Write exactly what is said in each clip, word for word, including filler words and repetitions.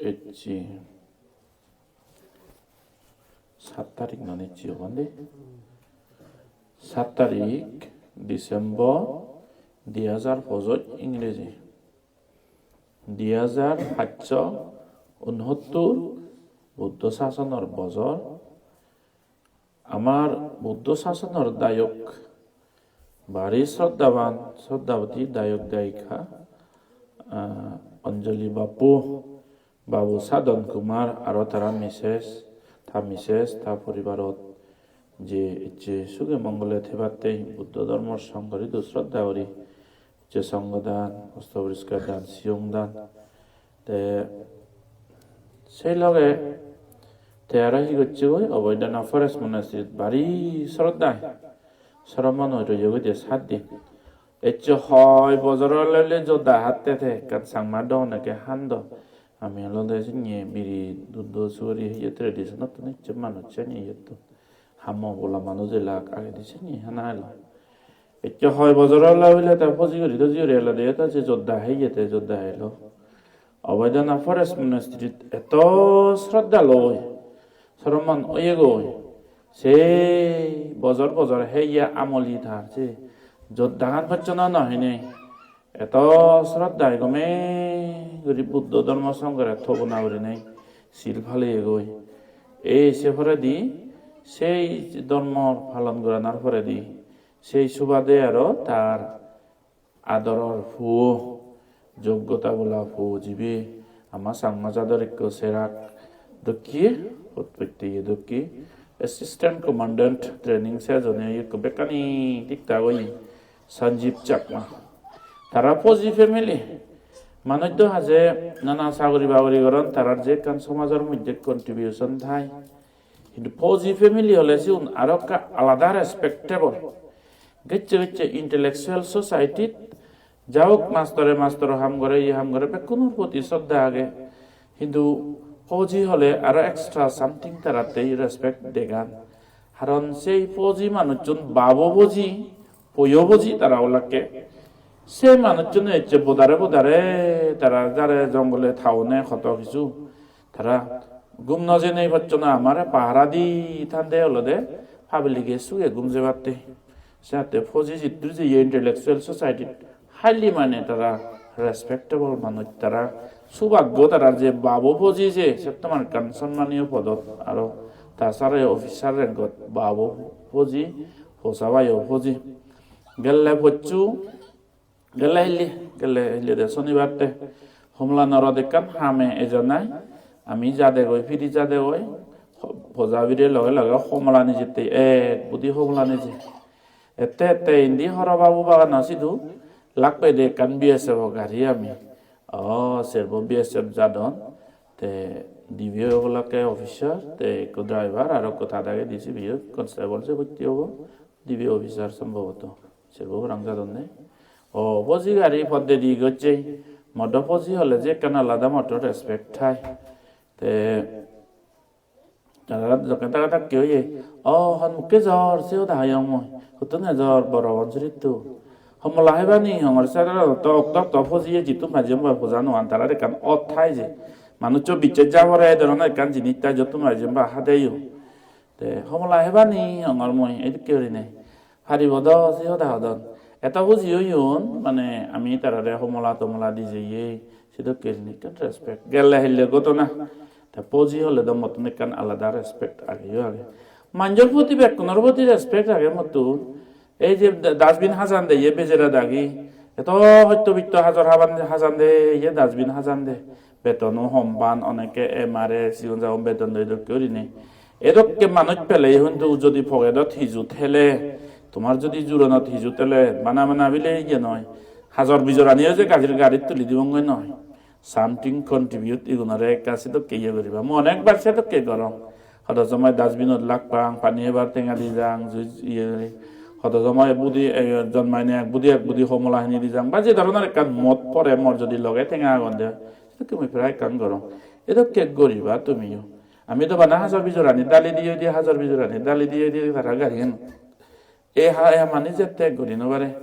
Ecche sat tarik nani ecche oban de. Sat tarik December di hajar pojoj Ingreji. Di hajar pachcho unhottur Buddho sasonor bojor. Amar Buddho sasonor dayok, bari sroddhaban, sroddhaboti dayok dayika, ah, Anjali Bapu, Babu Sadhan Kumar, aro tara misses, ta misses, ta poribarot je ecche suge mongole thebatte Buddho dhormor songhorit sroddha guri je songho dan, osto poriskar dan, siyong dan. Te sei loge te aro hi gocche goi, Oboidana Forest Monastery bari sroddha. Sromon oi roye goi de sat din. Ecche hoi bojor ole ole joda hatte te ekkan Changma don eke hando. Ami olode sinye biri duddo suguri heye tradition ottun ecche manuj seni iyottun. Hammo bola manuj elak agedi seni hana elo. Ecche hoi bojor ole ole te poji guri doji guri elode, eta je joda heye te joda elo. Oboidana Forest Monastery-t eto sroddha loi, sromon oyegoi. Sei bojor bojor heye amoli tar se jodagan pocchono no hinei. Eto sroddha gome guri Buddho dhormo songhore thopona gurinei sil paleyegoi. Ei se poredi sei dhormo palon goranar poredi sei subade aro tar adoror puo, joggota bola puo jibe ama Changma jador ekko serak dokke, potpotte ye dokke, Assistant Commandant training sejone ekko bekkani thik thak oye, Sanjeev Chakma. Tara Fauji family. Manuj do haje nana sagori bagori goron, tarar je ekkan somajor moddhe contribution thai. Hintu Fauji family ole sigun aro ekka alada respectable. Gecche gecche intellectual society-t ja hok mastore mastoro ham gore, iye ham gore, bekkunor proti sroddha age. Hintu Fauji hole aro extra something tarattei respect degan. Karon sei Fauji manuchun babo Fauji, poyo Fauji tara olakke. Sei manuchune ecche bodare bodare tara jare jongole town-e hoto hissu. Tara gum no jenei pocchona amare pahara di thande olode public-e suge gum jebatte. Sette Fauji jiddur jeye intellectual society-t highly mane tara respectable manuj, tara subaggo tarar je babo Fauji je settoman ekkan sonmaniyo podot aro ta sare officer rank-ot babo Fauji, posabayo Fauji. Gelle pocchu, gelle hille, gelle hille de sonibar te Homola norot ekkan hame eja nai. Ami jadegoi, piri jadegoi, ho-, poja pire loge loge homola nijette, ek budi homola nije. Ette ette indi horo babu bagano sidu lak pede ekkan B S F o gari ami. O, serbo B S F jadon. Te dibe obolake officer, te ekko driver, aro ekko ta dagedi sibeyo constable se botti obo. Dibe officer sombhoboto. Serbo parang jadonne. O, Fauji gari poddedi gocche. Modo Fauji hole je ekkan alada motor respect thai. Te tara jokke taka takke oye, "O, hon mukke jor, se hoda hoyong mui. Huttun ejor, boro hon surittun. Homola hebani, hongor sero to okto okto Fauji-ye jittun pai jempai poja nuan," tarar ekkan ot thai je. Manuccho bicche ja pore, ei dhoronor ekkan jinis thai jottun pai jempai hadeyo. Te homola hebani hongor mui, edokke gurinei. Paribo do, se hoda hodon. Eto Fauji oyon, mane ami tarare homola tomola di jeye, sedokke gurinei ekkan respect. Gelle hille ghotona. Te Fauji hole do mottun ekkan alada respect ageyo age. Manjor proti, bekkunor proti respect age mottun. Ei je da-, dustbin hajan de ye bejere dagi, eto hosto bitto hajor haban, hajan de ye dustbin hajan de. Betono hom pan, oneke M R S, sigon sagon beton doi dokke gurinei. Edokke manuj pele hintu jodi pocket-ot hiju thele, tomar jodi juronot hiju thele, bana bana bile iye noi. Hajor bijoraniyo je gajir garit tuli dibongoi noi. Something contribute igunore ekka sedokke iye guriba. Mui onekbar sedokke gorong. Hodo somoi dustbin-ot lak pang, pani hebar tenga di jang, juice iye, hodo somoi budi, eh, jonmai ne ek budi ek budi homola hini di jang. Ba je dhoronor ekkan mod pore mor jodi loge tenga agon de, sedokke mui prai ekkan gorong. Edokke guriba tumiyo. Ami do bana hajor bijorani dali diye diye, hajor bijorani dali diye diye tara gariyan. E ha, e ha mani jette guri no pare.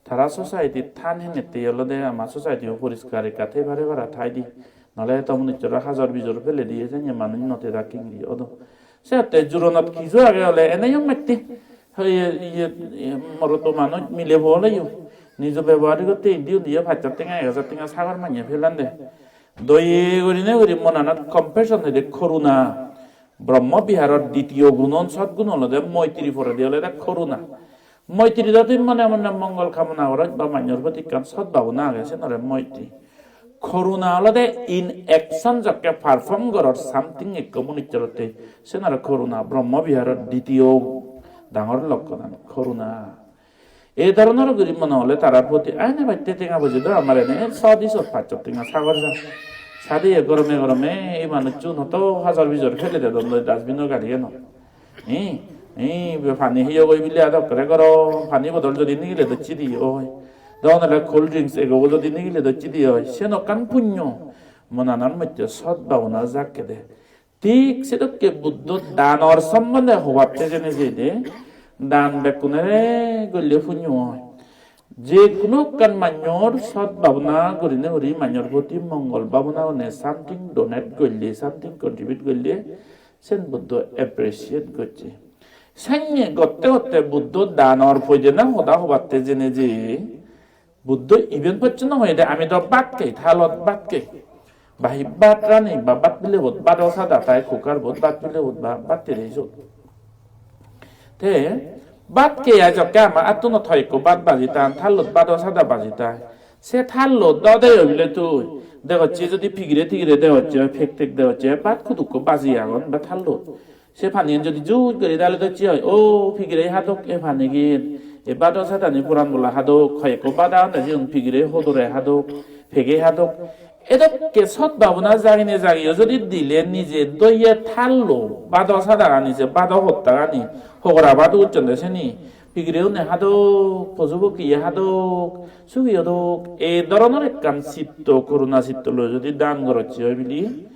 Tara society than henette olode ama society o poriskar ekka thei pare para thai di. Nole to munucchore hajor bijor pele diye janye manuj no te da kingri odo. Se te juronot kiju age ole ene yo mette. Hoye iye, iye, morotto manuj mile bo ole yo. Nijo bebohar gotte indi undi yo pachsot tenga, ek hajar tenga sagor manye pelande. Doye gurine guri monanot compassion hoide koruna. Brahma Viharor ditiyo gunon, sot gun olode moitri, poredi olode koruna. Moitri do tui mone mone mongol kamona goroj ba manjor proti ekkan sot bhabona age, sen ore moitri. Koruna olode in action jokke perform goror something ekko munucchorotte, sen ore koruna. Brahma Viharor ditiyo dangor lokkonan koruna. Ei dhoronor guri mone hole tarar proti, "Ai ne batte tenga boje do amar ene sot isot pachsot tenga sagor ja." Sade ye gorome gorome ei manuchchun hoto hajor bijor pele dedon doi dustbin-o gari eno. Hi, hi, be pani heyo goi bile ado ekkere gorom, pani bodol jodi nigile docche di oi. Don ole cold drinks ego jodi nigile docche di oi. Sen okkan punyo. Monanan moddhe sot bhabona jakke de. Thik sedokke Buddho danor sombonde hobatte jene jeyede, dan bekkunore golle punyo oi. Je hono ekkan manjor sot bhabona gurine guri manjor proti mongol bhabona gune something donate golle, something contribute golle, sen Buddho appreciate gocche. Sanye gotte gotte Buddho danor poidena hoda hobatte jene je Buddho iben pocchonno hoyede, ami do bhat khei, thalot bhat khei. Ba hi bhat rani ba bhat pilebot, bhado sada tai cooker bot, bhat pilebot ba bhat tirei sot. Te bhat khei ai jokke ama attunot hoi ekko bhat baji tan, thalot bhado sada baji tai. Se thalot do de hoile tui degocche jodi pigire tigire degocche, pek tek degocche, bhat hudukko baji agon ba thalot. Se paniyan jodi juj guri dali docche oi, o pigire hadok e panigan, e bhado sadani puran bola hadok, hoi ekko bhada age sigun pigire hodore hadok, pege hadok. Edokke sot bhabona jagine jagiyo jodi dile nije doye thallo, bhado sadagani, se bhado hottagani, hogora bhado ucchonde seni, pigire une hadok, poju pokkiye hadok, sugi odok, ei dhoronor ekkan sitto, koruna sitto loi jodi dan gorocche oi bili,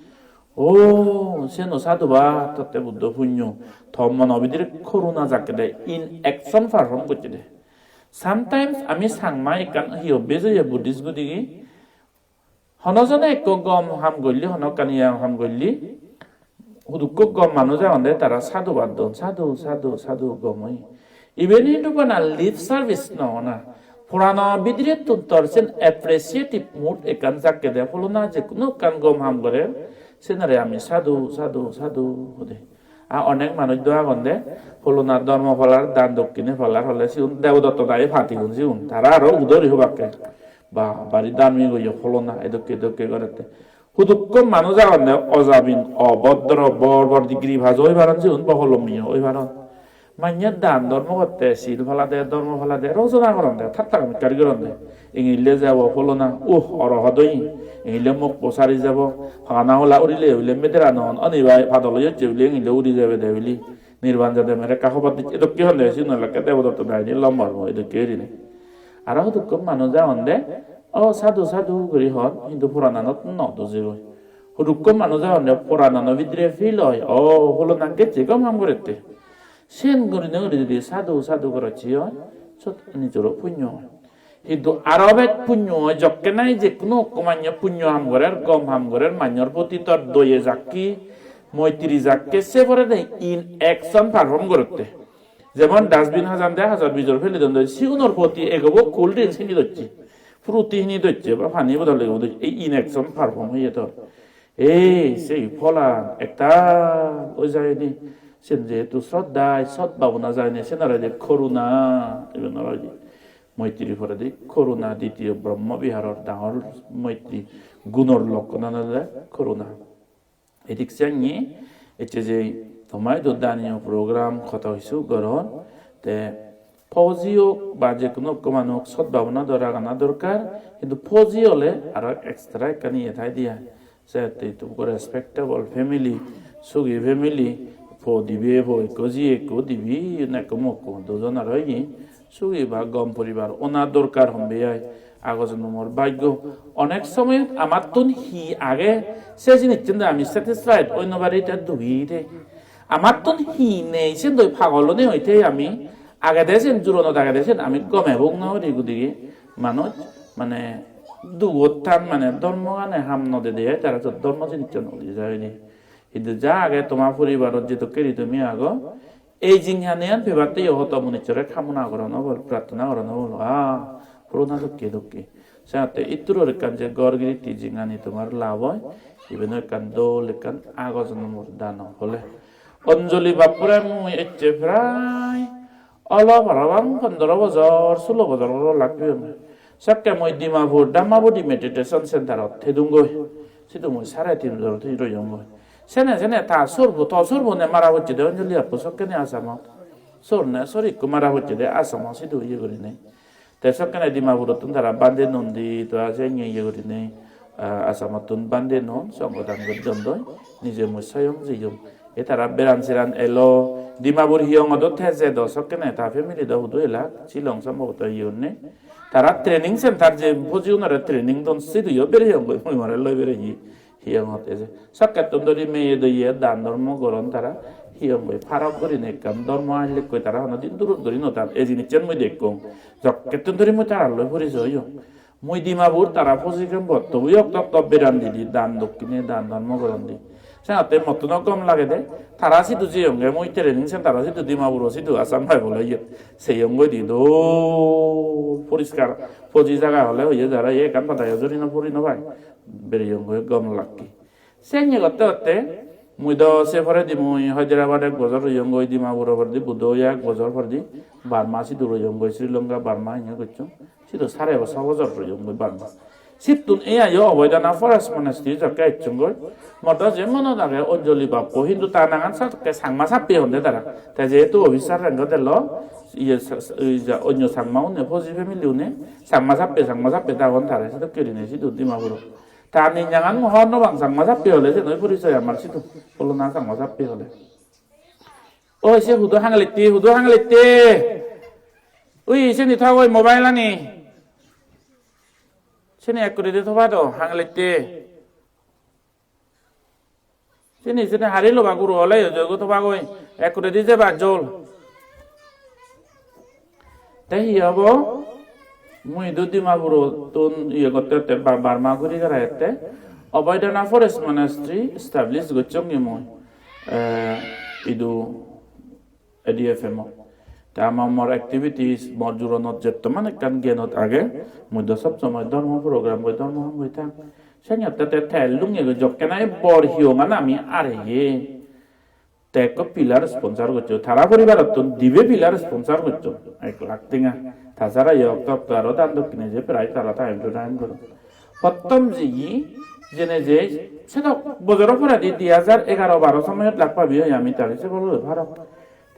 o, seno sadhubad, totte Buddho punyo. To mono bidire koruna jakke de, in action perform gocche de. Sometimes ami Changma ekkan hi obbe je Buddhist gudigi, hono jone ekko gom ham golle, hono ekkan iya ham golle, hudukko gom manuj agonde, tara sadhubad don, sadhu, sadhu, sadhu gom oi. Iben hintu bana lip service no na. Porano bidirettun tor sen appreciative mood ekkan jakke de, pholona je hono ekkan gom ham gore, senare ami sadhu, sadhu, sadhu hode. A onek manuj do agonde, pholona dhormo palar, dan dokkine palar hole sigun Debodotto dagi patigun sigun. Tara aro udori hobakke. Ba, bari dharmik oye pholona, edokke, edokke gorette. Hudukko manuj agonde ojabin, obodro, bor bor degree pass oi paron sigun, boholomiyo oi paron. Manye dan dhormo gotte, sil palade, dhormo palade, rojona goronde, thatta gomikari goronde. Ingille jebo pholona, uh, orohot oye. Ingille mokko sari jebo, pagana hola urile bile medera no hon, oni bai padol oyocche bile ingille uri jebede bile. Nirban jade mere ekka hobor dicche, edokke honde, sigun olakke Debodotto dagini lombar bo, edokke gurinei. Aro hudukko manuj agonde, o sadhu sadhu guri hon, hintu porananot no dojegoi. Hudukko manuj agonde, poranano bidire feel oi, o pholona gecche gom ham gorette. Sen gurinei guri jodi sadhu sadhu gorocche oi, sot nijoro punyo oi. Hintu aro bej punyo oi, jokke nahi je hono ekko manye punyo ham gorer, gom ham gorer, manyor proti tor doye jakke, moitri jakke, se porede in action perform gorotte. Jemon dustbin hajande, hajor bijor pele don doi, sigunor proti egobo cool drinks hini docche, fruity hini docche, ba pani bodol egobo docche, ei in action perform oye tor. Ei, sei pholan ektal oi jayeni, sen jehetu sroddha, sot bhabona jayeni, sen aro je koruna, iben aro je moitri poredi koruna, ditiyo Brahma Viharor dangor moitri gunor lokkonan olode koruna. Edik sengye, ecche je tomaido daniyo program hoto hissu goron, te fauji ok ba je hono ekko manuj sot bhabona do ragana dorkar, hintu fauji ole aro extra ekkan iye thai de ai. Sette ekko respectable family, sugi family, po dibe, po ekko, ji ekko, dibe, iyun ekko mokko, dujon aro iye, sugi ba gom poribar ona dorkar hombe ai, ago jonomor bhaggo. Onek somoyot amattun hi age, se jinissan de ami satisfied oi no pari, te dugi de. Amattun hi nei, sen doi pagol onei oi te ami, agede sen, juronot agede sen ami gome bhog no pari, gudige manuj, mane, dugot than mane dhormogane ham no dede ai, tara sot dhormo jinissan udi jai de. Hintu ja age toma poribarot jedokke ri tumi ago, ei jinghaniyan pebatte yo hoto munissore kamona goron obol, prarthona goron obol, ah, purona dokke dokke. Senotte itturor ekkan je ghor giritti jinghani tomar lab oi, iben ekkan dol ekkan agojonomor dano hole. Anjali bappore mui ecche prai olo parapang pondro bojor, sulo bojor olo lageyonne. Sokke mui Dimapur Dhammabodhi Meditation Centerot thedungoi. Sidu mui sare tin bojor thei royonggoi. Sene sene ta sorbo, to sorbo ne mara pocche de Anjali bappo sokkene Assamot. Sor ne sor ikko mara pocche de Assamot sidu iye gurinei. Te sokkene Dimapurottun tara bhante non di, to ase iye iye gurinei, ah, Assamottun bhante non, songho dan gojjon doi, nije mui soyong jeyong. E tara beran seran elo, Dimapur hiyongot do theje do sokkene, ta family do hudu elak, Shillong sombhoboto iye onne. Tara training center je fauji unore training don, siduyo bereyonggoi, mui more loi bereye. Hiyongot eje sokkettun dori meye doye dan dhormo goron tara, hiyonggoi parok gurinei ekkan dhormo allekkoi tara hono din durot guri no tan, ei jinissan mui dekkong. Sokkettun dori mui taralloi porisoy oyong. Mui Dimapur tara fauji camp-ot tobu okto okto beran didi, dan dokkine, dan dhormo goron di. Senotte mottuno gom lagede, tara sidu jeyonge, mui training center-o sidu Dimapuro sidu Assam Rifle-o iyot. Seyonggoi di dol, poriskar, fauji jaga hole hoye jara, ye ekkan padayo juri no puri no pai. Bereyonggoi gom lakke. Senne gotte gotte mui do se poredi mui Hyderabad ek bojor royonggoi, Dimapuro poredi Bodh Gaya ek bojor poredi, Burma sidu royonggoi, Sri Lanka, Burma iyot gocchong. Sidu sare bo-, so bojor royonggoi Burma. Sittun ei ayo Oboidana Forest Monastery jokke ecchonggoi. Mor do je monot age Anjali bappo, hintu ta nangan sokke Changma Sappi honde tara. Te jehetu officer rank-ot elo, iye sa-, sa-, ei ja onyo Changma une, fauji family une, Changma Sappi, Changma Sappi ta hon tare, sedokke gurinei sidu Dimapuro. Ta ninjangan mui hobor no pang, Changma Sappi hole siyen oi porisoy amar sidu. Pholona Changma Sappi hole. Oi, se hudu hangelitte, hudu hangelitte. Ui, seni thogoi mobile ani. Seni ekkuredi thoba do, hangelitte. Seni, seni hari loba guro ole yo jogo tobagoi. Ekkuredi jeba jol. Te hi obo? Mui idu Dimapurottun iye gotte gotte Ba-, Burma guri gara ette. Oboidana Forest Monastery establish gocchongi mui. Eh, idu A D F M-ot. Te ama mor activities, mor juronot jettoman ekkan gyanot age, mui do sob somoi dhormo program goi, dhormo ham goi thang. Senotte te tel lunge goi jokke nahi bor hiyongan ami areye. Te ekko pillar sponsor goccho. Tara poribarottun dibe pillar sponsor goccho. Ek lakh tenga. Ta sara ye okto okto aro dan dokkine je prai tara time to time goro. Pottom jeye, jene je, sedok bojoro poredi di hajar egaro baro somoyot lak pabi oi ami tare se bolo paro.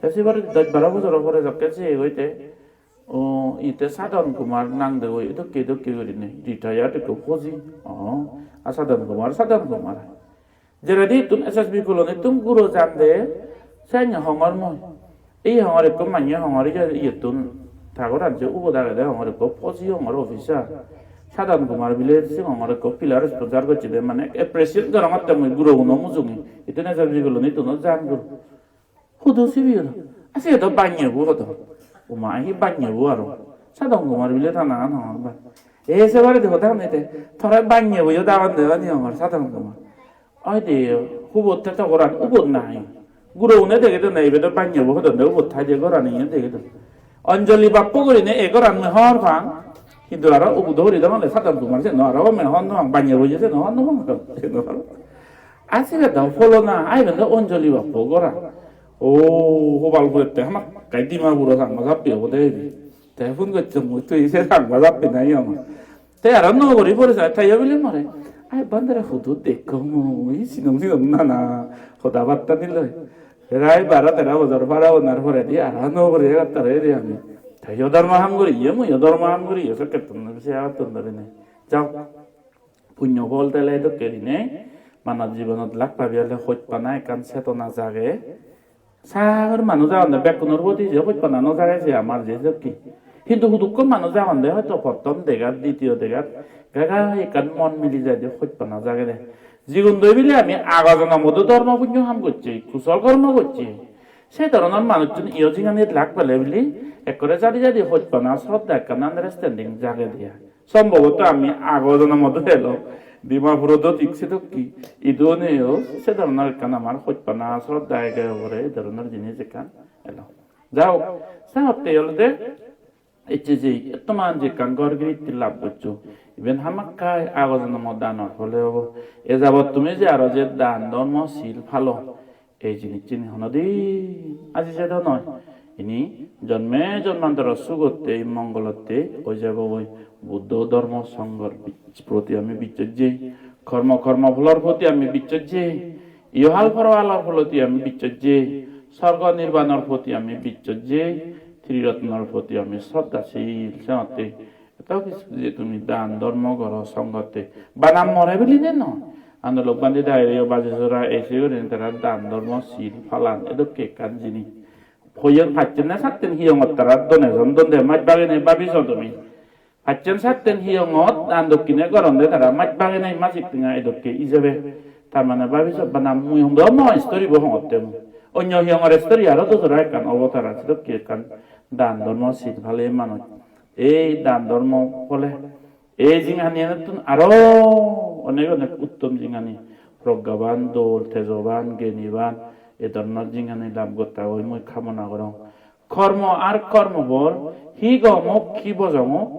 Te se poredi dosh baro bojoro pore jokke se goi te, o, ite Sadhan Kumar nang de goi, dokke dokke gurinei, retired ekko fauji. O, a Sadhan Kumar, Sadhan Kumar. Jeredi ittun S S B colony-ttun guro jande, senne hongor mui. Ei hongor ekko manye hongor iye, iyettun, ta goran je ubot agede hongor ekko fauji hongor officer. Sadhan Kumar bile se hongor ekko pillar sponsor gocche de, mane appreciate gorongotte mui guroguno mujunge. Ittun S S B colony-ttuno jan guro. Hudu sibe olo? A sibe do bannebo hodo. Uma, hi bannebo aro. Sadhan Kumar bile ta nangan hongor bai. E se baredi hoda honne te, tore bannebo yo dagon de bani hongor Sadhan Kumar. Oi de, hubot te to goran ubot nahi. Guro une dege don, ibe do bannebo hodon de, ubot thai de goran iye dege don. Anjali bappo gurine e goran mui hor pang. Hintu aro ugudo huri dong ole Sadhan Kumar se no aro me hon no pang, bannebo je se no hon no pang. Se no aro. A sibe do pholona, ai iben do Anjali bappo goran. O, Gopalpurette hamakkai Dimapuro Changma Sappi obode ibe. Te phone gocchong mui, tui se Changma Sappi nahi ama. Te aro nuo guri pore sai, te iyo bile more. Ai bandare hudu dekko mui, sinong sinong nana hoda batta niloi. Prai baro tero bojor para onar poredi aro nuo guri egattare eri ami. Te iyo dhormo ham guriye, mui iyo dhormo ham guriye, sokkettun se agattun dhorinei. Jao. Punyo phol tele dokke dinei, manob jibonot lak pabi ole hojpana ekkan chetona jage. Sagor manuj agonde, bekkunor poti je hojpana no jage se amar je jokke. Hintu hudukko manuj agonde hoito pottom degat, ditiyo degat, gai gai ekkan mon mili jaide hojpana jagede. Jigun doi bile ami ago jonomot o dhormo punyo ham gocche, kusol kormo gocche. Se dhoronor manuchun iyo jinganit lak pele bile ekkore jadi jadi hojpana sroddha ekkan understanding jagede ai. Sombhoboto ami ago jonomot elo. Dimapurot do thik sedokke. Idu oneyo se dhoronor ekkan amar hojpana, sroddha ege obore, e dhoronor jinis ekkan elo. Ja hok, se hotte olode ecche je ettoman je ekkan ghor giritti lab goccho, iben hamakkai ago jonomo danor phole obo. E jabot tumi je aro je dan, dhormo, sil palo, ei jinissun honodin aji jedo noi. Ini jonme jonmantoro sugotte, mongolotte oi jebogoi. Buddho dhormo songhor proti ami bichchojje, kormo, kormo pholor proti ami bichchojje, ihohal porohalor proti ami bichchojje, sorgo nirbanor proti ami bichchojje, triratnor proti ami sroddhasil. Senotte eto hissu je tumi dan dhormo goro songhotte, bana more biline noi. Andolok bhante daireyo baje sora ese gurinei tara dan dhormo sil palan edokke ekkan jinis. Hoiyon pacchen na satten hiyongot tara donation donde, maj bagene babi so tumi. Pacchen satten hiyongot dan dokkine goronde tara, maj bagene masik tenga edokke ijebe. Tar mane babi so, bana mui hondo mo story bo hongotte mui. Onyo hiyongor story aro dojora ekkan obo tara, sedokke ekkan dan dhormo sil pale manuj. Ei dan dhormo phole ei jinghanianottun aro onek onek uttom jinghani, proggaban, dol, tejoban, geniban, e dhoronor jinghani lab gotta goi mui kamona gorong. Kormo ar kormo phol, hi gom ok, hi bojong ok,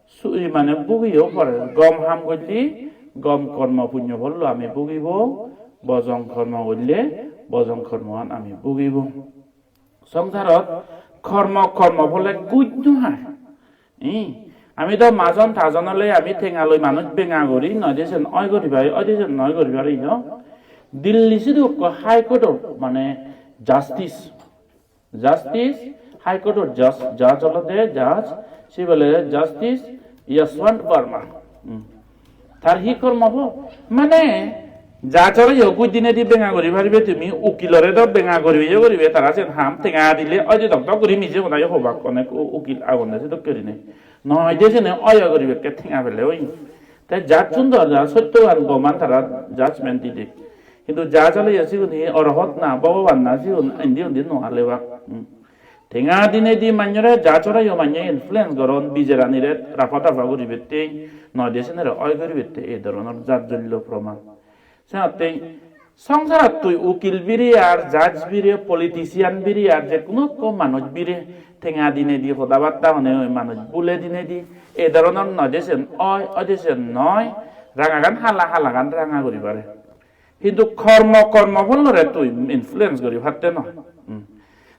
su-, i mane bhugiyo pore. Gom ham golle gom kormo punyo phollo ami bhugibo, bojong kormo golle bojong kormoan ami bhugibo. Songsarot kormo, kormo phole guj no hai. Ih, ami do majon tajon ole ami tenga loi manuj benga guri, noi de sen oi guri pari, oi de sen noi guri pari, no? Delhi sidu ekko High Court-or mane justice, justice, High Court-or judge, judge olode judge, sibe olode Justice Yashwant Verma. Hmm. Tar hi kormo obo? Mane, judge-ore yo guj dinei di benga guri paribe tumi, ukilore do benga guribe yo guribe, tara sen ham tenga dile, oi je dok dok guri mije hoda yo hobak, onek u-, ukil agonde sedokke gurinei. Noi de sene oi oi guribekke tenga pele oi. Te judge-un do ja sottoban goman tara judgment dide. Hintu judge ole yo sigun hi orohot na, Bhogoban na, sigun indi undi no halebak. Hmm. Tenga dinei di manjore, judge-ore yo manye influence goron, bijeranire rafa dafa guribette, noi de senere oi guribette, ei dhoronor jajjollo proman. Senotte songsarot tui ukil biri ar, judge biri, politician biri ar, je hono ekko manuj biri tenga dinei di, hoda batta honei oi manuj bule dinei di, ei dhoronor noi de sen oi, oi de sen noi, rangagan hala, halagan ranga guri pare. Hintu kormo, kormo pholore tui influence guri patte noi. Hmm.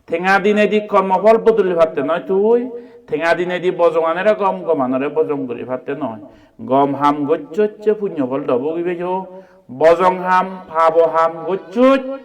Tenga dinei di kormo phol bodoli patte noi tui. Tenga dinei di bojonganore gom, gomanore bojong guri patte noi. Gom ham gocchocche punyo phol do bhugibe yo. Bojong ham, pabo ham gocchoch,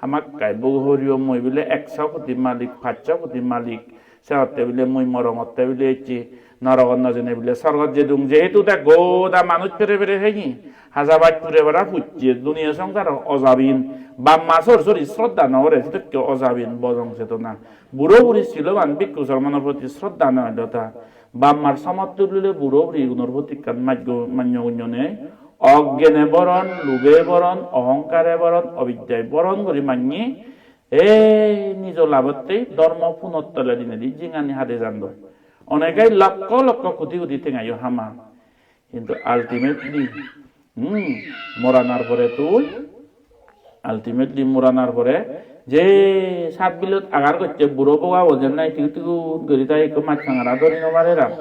hamakkai bhugi poriyo. Mui bile ekso koti malik, pachso koti malik. Senotte bile mui morongotte bile ecche, norogot no jeinei bile sorgot jedung. Jehetu te goda manuj pere pere heye, haja baj pure para pujje, duniya songsaro ojabin. Bap ma sor sori sroddha no gore, sedokke ojabin bojong chetona. Buro buri siloban bhikkhu sromon-or proti sroddha no elo ta. Bap mar somotto bile buro buri gunor proti ekkan majjo-, manyo gunyo nei. Oggene boron, lube boron, ohonkare boron, obidyai boron guri manye ei nijo labotte dhormo punot tole dinedi jinghani hade jandoi. Onegai lokkho lokkho koti koti tengayo haman. Hintu ultimately, hmm, moranar pore tui, ultimately moranar pore je sat bilot agar gocche buro bogabo, jemne tigu tigu guri tai ekko maj pangara dhori no parer ar.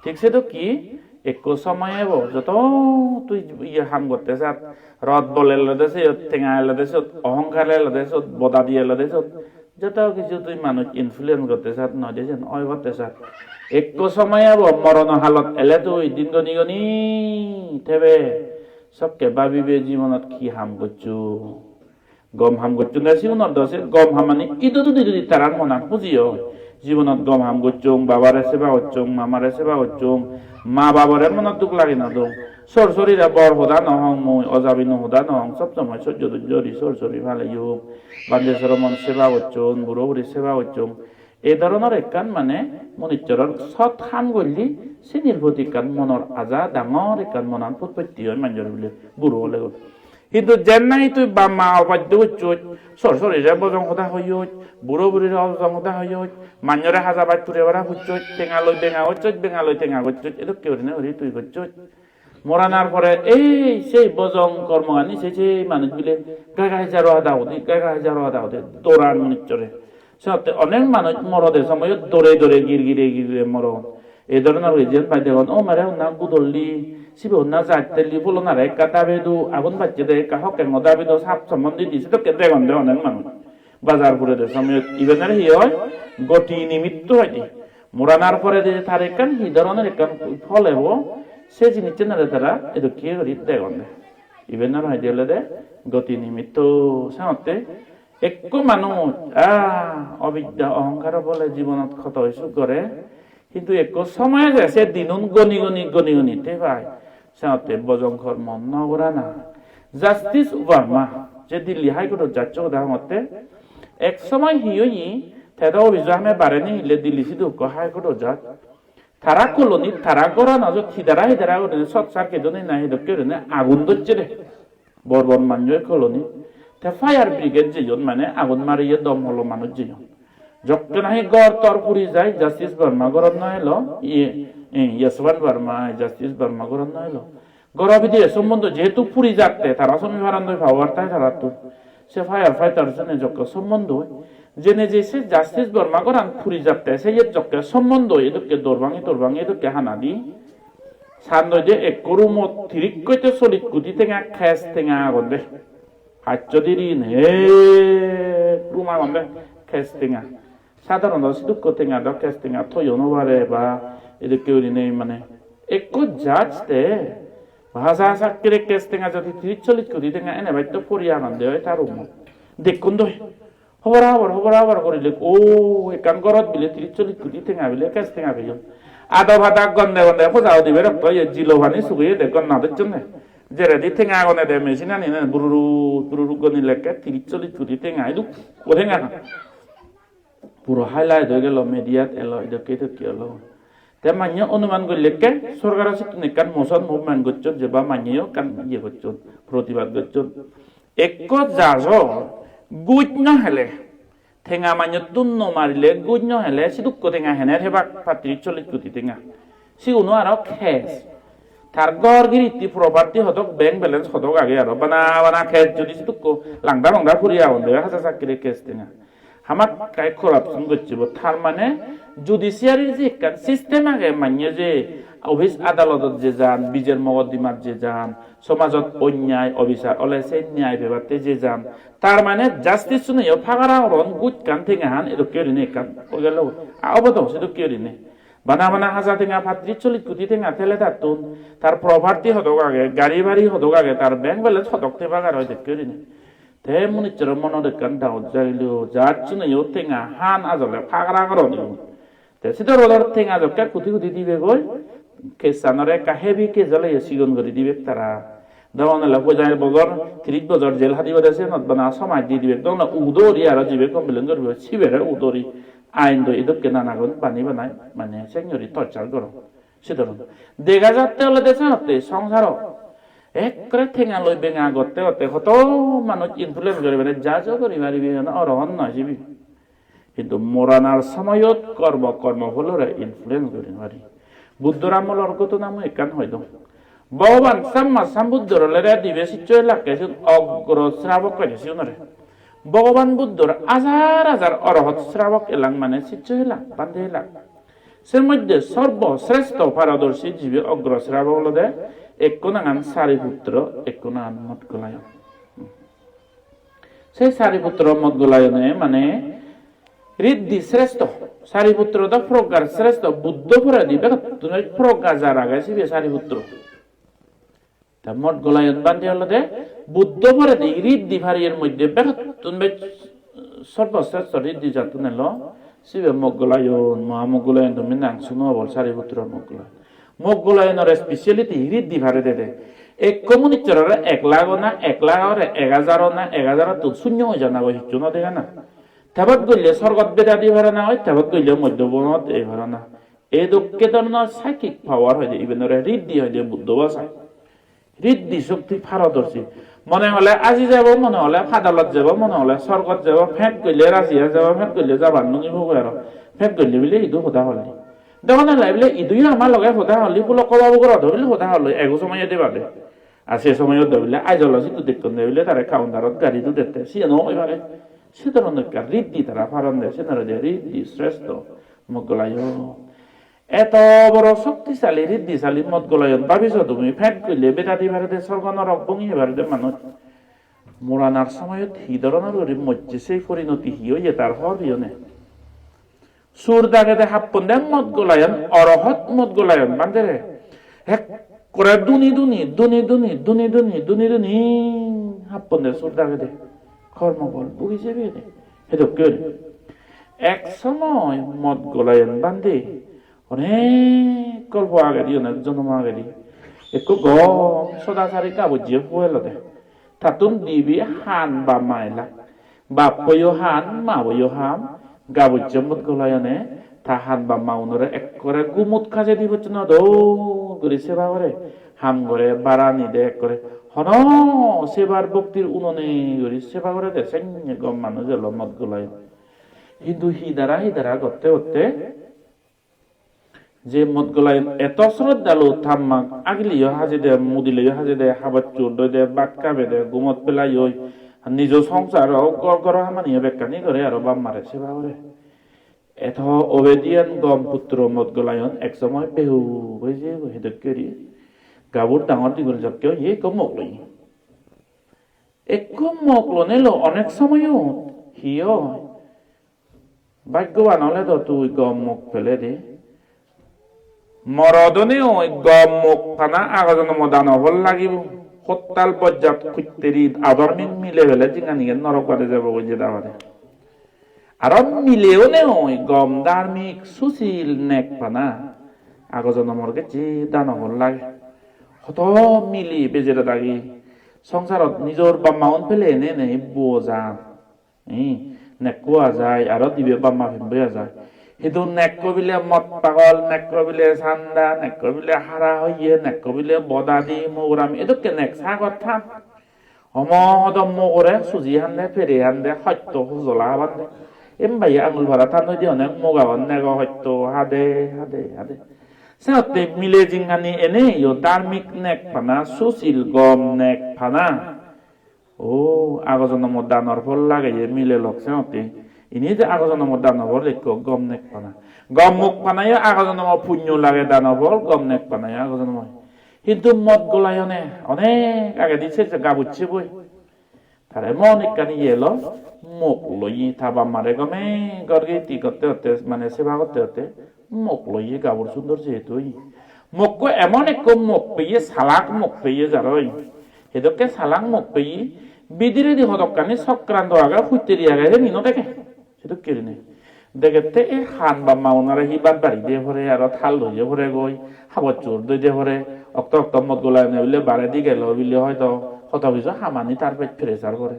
Thik sedokke ekko somoy ebo, joto tui iye ham gotte sat, rot bol elode siyot, tenga elode siyot, ohonkar elode siyot, bodadi elode siyot, joto kichu tui manuj influence gotte sat, noi de sen oi gotte sat. Ekko somoy ebo, morono halot ele tui din goni goni thebe, sokke babibe jibonot hi ham goccho. Gom ham gocchonde sigunor do se gom hamani idot udi udi tarar monan huji oi. Jibonot gom ham gocchong, babare seba gocchong, mamare seba gocchong, ma babore monot duk lage no dong. Sor sorire bor hoda no hong mui, ojabi no hoda no hong, sob somoi sojjo dojjo guri sor sori paleyong. Bhante sromon seba gocchon, buro buri seba gocchon. Ei dhoronor ekkan mane munissoror sot ham golle sinir proti ekkan monor aja dangor ekkan monan putpotti oi manjor bile buro olegoi. Hintu jen nahi tui bap ma obaddo gocchoj, sor sorire bojong hoda hoyoj, buro burire bojong hoda hoyoj, manjore haja baj puri bara gocchoj, tenga loi benga gocchoj, benga loi tenga gocchoj, edokke gurinei guri tui gocchoj. Moranar pore ei sei bojong kormogani sei sei manuj bile gai gai jaro hada hudi, gai gai jaro hada hudi, doran manuchchore. Senotte onek manuj morode somoyot dore dore gir gire gir gire moron. Ei dhoronor guri jiyen pai degon, "O mere honna gudolli, sibe honna jaj telli, pholonare ekka dabe do, agun bacche de ekka hokkengo dabe do, sap sommon di di," sedokke degonde onek manuj. Bajar purede somoyot ibenore hi hoi? Goti nimitto hoide. Moranar porede tar ekkan hi dhoronor ekkan phol ebo, se jinissanore tara edokke guri degonde. Ibenore hoide olode goti nimitto. Senotte ekko manuj, ah, obidya ohongkaro bole jibonot hoto isuk gore, hintu ekko somoy age se dinun goni goni, goni goni te pai. Senotte bojong kormo no gorana. Justice Verma, je Delhi High Court-ot judge ogoda hongotte, ek somoy hi oye, te do office-o hame bareni hille Delhi sidu ekko High Court-ot judge. Tara colony-t, tara gorano jot hidara hidara gurinei short circuit-oi na hidokke gurinei agun docche de. Bor bor manjo colony. Te fire brigade jeyon, mane agun mariye domkolo manuj jeyon. Jokke nahi ghor tor puri jai, Justice Verma ghorot no elo, iye, eh, Yashwant Verma, Justice Verma ghorot no elo. Ghoro bidire sombondo jehetu puri jatte, tara somi parandoi power tai tarattun. Se firefighter jene jokke sombondo, jene je se Justice Verma ghoran puri jatte, se yet jokke sombondo, edokke dor bangi, dor bangi, edokke hana di. Sandoi je ekko roomot tiris koite chollish koti tenga cash tenga agonde. Haccho dirin he room agonde cash tenga. Sadharonto sidukko tenga do cash tenga toyo no pare ba edokke gurinei mane. Ekko judge te bhasha sakkire cash tenga jodi tiris chollish koti tenga ene baitto pori agonde oi ta roomot. Dekkon doi. Hobor habor, hobor habor gorile, o, ekkan gorot bile tiris chollish koti tenga bile cash tenga peyon. Ado pada gonde gonde poja udibe rokto ye jilo pani sugeye de gonna docchonde. Jeredi tenga gone de machine ani ne bururu, bururu gonilekke tiris chollish koti tenga, idukko tenga. Puro highlight oi gelo, mediat elo, edokke edokke olo. Te manye onuman gollekke sorkaro sittun ekkan motion movement gocchon, je ba manyeyo ekkan iye gocchon, protibad gocchon. Ekko judge-o guj no hele, tenga manyottun no marile, guj no hele, sidukko tenga hener hebak, pattiris chollish koti tenga. Siguno aro cash. Tar ghor giritti property hodok, bank balance hodok age aro. Bana bana cash jodi sidukko langda bangda puri agonde, haja sakkire cash tenga. Hamakkai corruption gocche bo. Tar mane judiciary-r je ekkan system age, manye je office adalotot je jan, bijer mogoddimat je jan, somajot onyai obisar ole se nyai pebatte je jan. Tar mane justice-uneyo pagara oron, gujkan tengahan edokke gurinei ekkan oi gelo. A obo do sedokke gurinei. Bana bana haja tenga, pattiris chollish koti tenga tele tattun, tar property hodok age, gari bari hodok age, tar bank balance hodok tebak aro edokke gurinei. Te munichchoro monot ekkan doubt jagilo, judge-uneyo tenga han ajole pagara goron igun. Te sidor bodor tenga jokke kudi kudi dibegoi, case-anore ekka heavy case ole sigon guri dibek tara. Dogon ole pojai bojor, tiris bojor jail hadibo de, siyenot bana somaj di dibek. Dogon ole udo guri aro jibe complain guribo, sibere udo guri ain do edokke nanagun bani banai, mane sen guri torture goron. Sidor. Dega jatte olode senotte songsaro ekkore tenga loi benga gotte gotte hoto manuj influence guri pare, judge-o guri paribe, hono orohon noi sibe. Hintu moranar somoyot kormo, kormo pholore influence guri no pari. Buddhor amolor ghotona mui ekkan hoi dong. Bhogoban Samma Sambuddhor olode dibe siccho elakke, sigun ogro srabok hoide sigunore. Bhogoban Buddhor hajar hajar orohot srabok elak, mane siccho elak, bhante elak. Se moddhe sorbo srestho parodorshi jibe ogro srabok olode ekko nangan Sariputro, ekko nangan Modgolayon. Se Sariputro Modgolayone mane riddhi srestho, Sariputro do proggar srestho, Buddho poredi begottun progga jar age sibe Sariputro. Te Modgolayon bhante olode Buddho poredi riddhi pariyer moddhe begottun bej sorbosresto riddhi jattun elo, sibe Modgolayon, Moha Modgolayon, tumi nang suno obol Sariputro Modgolayon. Modgolayonorey speciality riddhi pare dede. Ekko munichchorore ek lakh ona, ek lakh ore ek hajar ona, ek hajarottun sunyo oi jana goi hissu no dega na. Tebot golle sorgot beda di pare na oi, tebot golle moddho bhubonot ei pare na. Ei dokke dhoronor psychic power hoide, ibenore riddhi hoide Buddho bhashat. Riddhi sokti parodorsi. Mone hole aji jebo, mone hole padalot jebo, mone hole sorgot jebo, pet golle Russia jebo, pet golle Japan lungi pobo aro. Pet golle bile idu hoda holli. Dogan ole bile idu ama loge hoda holli, Pulokko babu gorot bile hoda holli, ego somoye debade. Ar se somoyot do bile Aizawl-o sidu dekkon de bile tare counter-ot gari dudette, siyen oi pare. Se dhoronor ekkan riddhi tara paron de, siyen olode riddhi srestho Modgolayon. Eto boro shoktisali, riddhisali Modgolayon, babi so tumi, pet golle beda di pare de, sorgo norok bongi pare de manuj. Moranar somoyot hi dhoronor guri mojje, sei porinoti hi oye tar hobor peyo ne. Sur dagede happonde Modgolayon, orohot Modgolayon bhante re. Ekkore duni duni, duni duni, duni duni, duni duni happonde sur dagede. Kormo bol bhugi jebede. Hedokke guri. Ek somoy Modgolayon bhante onek kolpo agedi, onek jonom agedi ekko gom sodachari gabujje pu elode. Tattun dibe han bap ma elak. Bappoyo han, maboyo han, gabujje Modgolayone ta han bap maunore ekkore gumot kaje di bocchonot dol guri seba gore. Ham gore, barani de ekkore. Hono sebar boktir unone guri seba gore de, senne gom manuj elo Modgolayon. Hintu hi dara, hi dara gotte gotte je Modgolayon eto sroddhalu, tammak agileyo hajede, mudileyo hajede, habor sur doide, bhat habede, gumot pelai oi, nijo songsar o gor, goro hamaniyo bekkani gore aro bap mare seba gore. Eto obediyen gom putro Modgolayon ek somoy behub oi jeyegoi, hedokke guri gabur dangor digor jokke oye ekko mok loye. Ekko mok lonei lo onek somoyot hi oi? Bhaggoban ole do tui gom mok pele de. Morodone oi gom mok pana ago jonomo dano phol lagibo. Hottal bojjat kutteri adormik mile pele jinghanigan norok bade jebo goi jeda bade. Aro mileune oi gom dharmik susil nek pana ago jonomor gecche dano phol lage. Hoto mile bejere dagi songsarot nijor bap maun pele ene ene bojan. Hi, nekko ajai, aro dibe bap ma pembo ajai. Hidu nekko bile mod pagol, nekko bile sanda, nekko bile hara hoye, nekko bile bodadi, mogorami, edokke nek sagor than. Homo hodo mogore suji hande, pere hande, hotto hujola habande. Em bhai angul para than hoide onek mog agon, nego hotto hade, hade, hade. Senotte mile jinghani ene yo dharmik nek pana, susil gom nek pana. O, ago jonomo danor phol lageye mile lok senotte. Ini je ago jonomo danor phol ekko gom nek pana. Gom mok panayo ago jonomo punyo lage, danor phol gom nek panayo ago jonomo. Hintu Modgolayone onek agedi se se gabucche boi. Tare mon ekkan iye elo, mok loye, ta bap mare gome gor giti gotte gotte, mane seba gotte gotte, mok loye gabur sundor jehetu oye. Mokko emon ekko mok peye, salak mok peye jaroi. Hedokke salak mok peye, bidiredi hodokkani sokranto age, hutteri age, seni no dege. Sedokke gurinei. Degette ei han bap maunore hi bhat bari diye pore, aro thal loye pore goi, habor sur doide pore, okto okto Modgolayone bile baredi gelo bile hoito hoto kisu hamani tar pej pressure pore.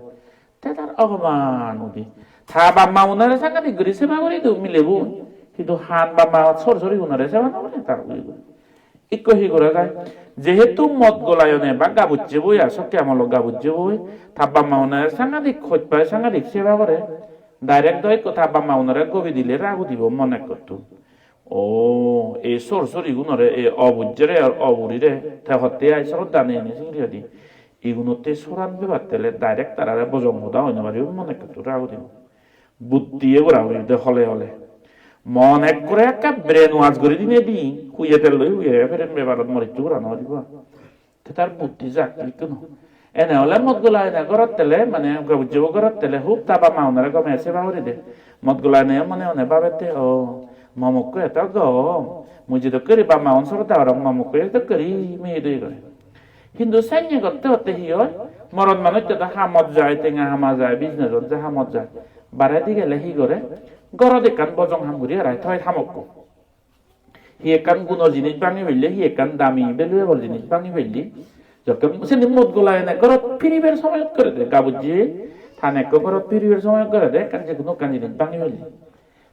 Te tar ogoman udi. Ta bap maunore sangadik guri seba guri do milebo. Hintu han bap ma sor sorigunore seba no gore tar udi guri. Ikko hi gora jai? Jehetu Modgolayone ba gabucche boi, ar sokke amolo gabucche boi, ta bap maune sangadik hoj pai, sangadik seba gore. Direct do ikko ta bap maunore gobi dile rag udibo mon ekkottun. O, ei sor sorigunore, ei obujjere ar oburire, te hotte ai sroddha nei ni singiri hoide. Igunotte soran pebatte le direct tarare bojong hoda hoi no paribo, mon ekkottun rag udibo. Buddhiye gora puribo de hole hole. Mon ekkore ekka brainwash guri dinei di, huye tel loi huye, peren bebarot moritto gora no puribo. Te tar buddhi jak ikkunu. Ene ole Modgolayone gorot tele, mane gabujjebo gorot tele, hub ta bap maunore gome seba guri de. Modgolayoneyo mone mone babette, o, mo mokko eto gom. Mui jedokke guri bap maun sroddha gorong, mo mokko edokke guri meye doi gore. Hintu senne gotte gotte hi oi? Morot manuj to hamot jai, tenga hama jai, business-ot jai, hamot jai. Baredi gele hi gore? Gorot ekkan bojong ham guri arai toi hamokko. Hi ekkan guno jinis bangi pelle, hi ekkan dami valuable jinis bangi pelle. Jokke seni Modgolayone gorot piribar somoyot gore de, gabujje ta nekko gorot piribar somoyot gore de, ekkan je hono ekkan jinis bangi pelle.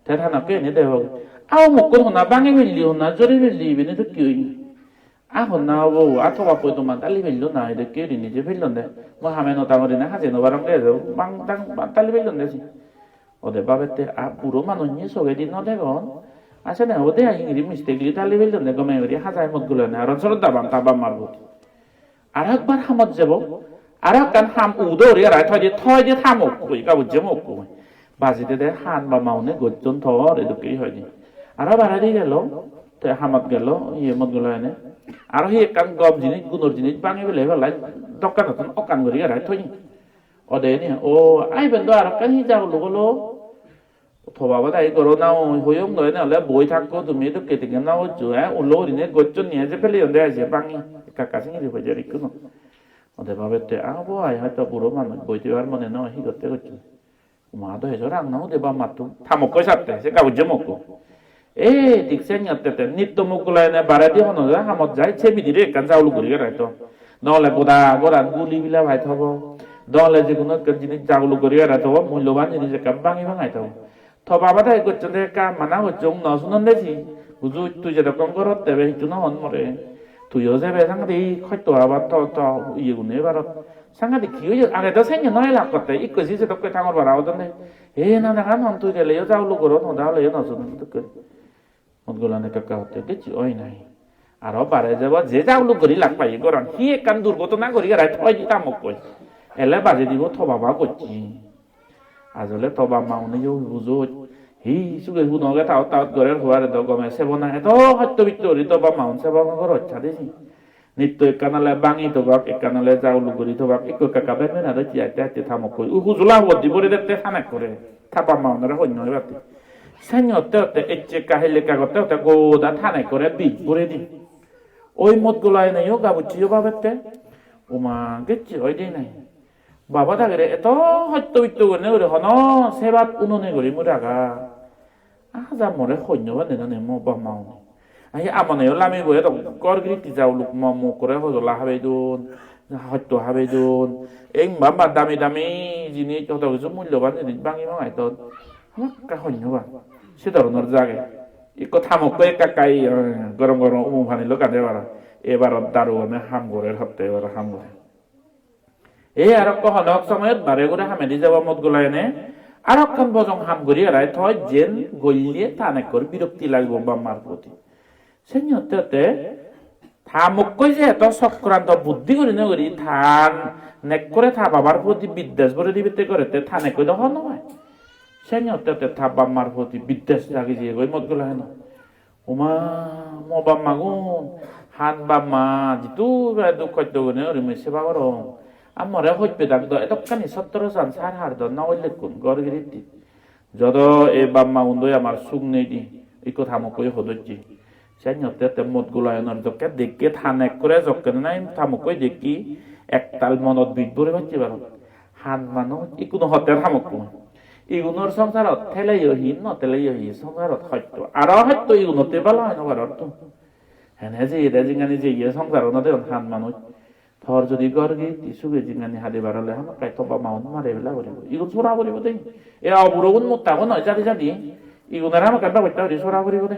Te ta nekko ene degong. Aw mokkon honna bangi pelle, honna jori pelle, ibeni dokke oye. A honna obo, a tobakkoi doman tali pellon na, edokke gurinei je pellon de. Mui hame no tangor ine haje no parong de, bang tang bang tali pellon de si. Ode babette a buro manuj ni sogedi no degon. A sene ode a hingiri mistake li tali pellon de, gome guri hajai Modgulayone, aro sroddaban ta bap mar bot. Aro ekbar hamot jebo, aro ekkan ham udo guri aro thoi de, thoi de thamokkoi, gabujje mokkoi. Baji de de han bap maune gocchon tor, edokke hoi de. Aro baredi gelo, te hamot gelo, iye Modgulayone. Aro hi ekkan gom jinis, gunor jinis bangi bele belai dokkanottun okkan guri aro thoi. Ode ni, o, ai iben do aro ekkan hi jaguluk olo. To baba dagi goro na oi, hoyong doi na ole boi thakko tumi, edokke tingen na hoccho, eh, ulo gurinei gocchon ni je peleyon de ai je bangi, ekka ekka singiri pojer ikkunu. Ode babette, a bo ai hoito buro manuj boi thebar mone no oi, hi gotte gocchon. Ma do ejo rang na ude bap matto, thamokkoi satte, se gabujje mokko. E, dik se nyotte te, nitto Modgulayone baredi hono ja hamot jai, se bidire ekkan jaguluk guri gerai to. Nole goda goran guli bila pai thobo. Nole je hono ekkan jinis jaguluk guri gerai thobo, mulloban jinis ekkan bangi bangai thobo. To baba dagi gocchonde ekka mana gocchong no sunon de si. Huju tui jedokkon gorot tebe hissu no hon more. Tuiyo jebe sangadi hoito abar to, to iye gune ebarot. Sangadi hi oye? Age do senye no elak kotte. Ikko si sedokke tangor bara odonde. He nanagan hon tui geleyo jaguluk goron, hoda holeyo no sunon dokke. Modgulayone ekka ekka hotte, "Decchi oi nai." Aro bare jebo, je jaguluk guri lak paye goran. Hi ekkan durgotona guri garai thoi di thamokkoi. Ele baje dibo to baba gocche. Ajole to bap maune yo bujot. Hi suge huno ge taot taot gorer hobare do gome sebo na. Edo hosto bitto guri to bap maun sebo gorot sade si. Nitto ekkan ole bangi tobak, ekkan ole jaguluk guri tobak, ikko ekka ekka ben ben aro hittey atte atte thamokkoi. U hujula hubot di bore dette thanekkore. Ta bap maunore hoi no ebatte. Senne otte otte ecche ekka helle ekka gotte gotte goda thanekkore bij bore di. Oi Modgulayoneyo gabujjeyo babette. Uma gecche oi de nai. Baba dagire eto hosto bitto gurinei guri hono sebat unoni guri mui raga. Aja more hoi no pande nani mo bap maune. Ai amoneyo lamibo edo gor giritti jaguluk mo mukkore hojola habei don, hosto habei don. Ei bap dami dami jinis, hoto kisu mulloban jinis bangi bangai ton. Hamakkai hoi no pan. Se dhoronor jage. Ikko thamokkoi ekka ekka, eh, gorom gorom umo pani loi gade para. Ebarot daru gune ham gorer hotte, ebarot ham gorer. Ei arokko honok somoyot bare guri hamedi jebo Modgulayone, arokkan bojong ham guri arai toi, jen golle ta nekkor birokti lagibo bap mar proti. Senne otte otte ta mokkoi je eto sokranto buddhi guri no guri ta nekkore ta babar proti biddes bore dibette gorette ta nekkoi do hon no pai. Senne otte otte ta bap mar proti biddes lagi jeyegoi Modgulayono. Uma, mo bap magun, han bap ma, jidu bai duk hosto gune guri mui seba gorong. Ar more hoj pedak do, edokkani sottoro san sar har do, no oilekkun, gor giritti. Jodo ei bap magun doi amar suk nei di, ikko ta mokkoi hodocche. Sen otte otte Modgulayonor jokke dekke ta nekkore jokke nai ta mokkoi dekki, ektal monot bij bore bacche parong. Han manuj, ikkunu hotte ta mokkun. Igunor songsarot teleyo hi, no teleyo hi, songsarot hosto. Aro hosto igunotte bala hoi no paror to. Hene jeye de jingani jeye songsarot no deyon han manuj. Tor jodi gor giritti suge jingani hadibar ole hamakkai to bap maun mare bela puribo. Igun sora puribo de. E oburogun mottagun noi jadi jadi. Igunore hamakkai babotte guri sora puribo de.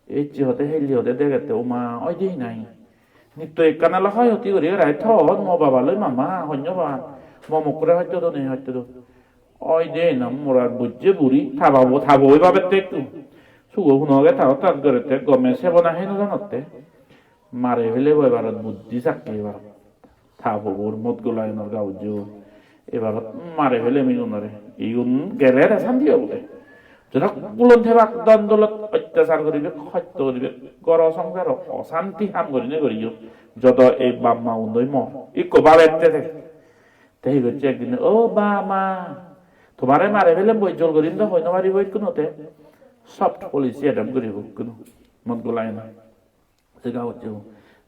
Ecche hode helle hode degette uma oi de nai. Nitto ekkan ole hoi hoti guri berai ton mo baba loi mama honno ba. Mo mokkore hosto do nei hosto do. Oi de na morar bujje buri ta babo ta bo oi babette ekku. Sugo huno age ta tat gorette gome sebo na hei no janotte. Mare fele bo ebarot buddhi sakke ebarot. Ta pogor Modgulayonor gabujjo. Ebarot mare fele migunore. Igun gele re santi obode. Jodok bulon thebak don dolot ottachar guribe, hosto guribe, goro songsaro osanti ham gurine guriyo. Jodo ei bap ma undoi mor. Ikko babette te. Te hi gocche ekdin, "O ba ma, tomare mare fele boi jol gurim do hoi no paribo ikkunu te." Soft policy adopt guribo ikkunu. Modgulayone. Jiga gocche,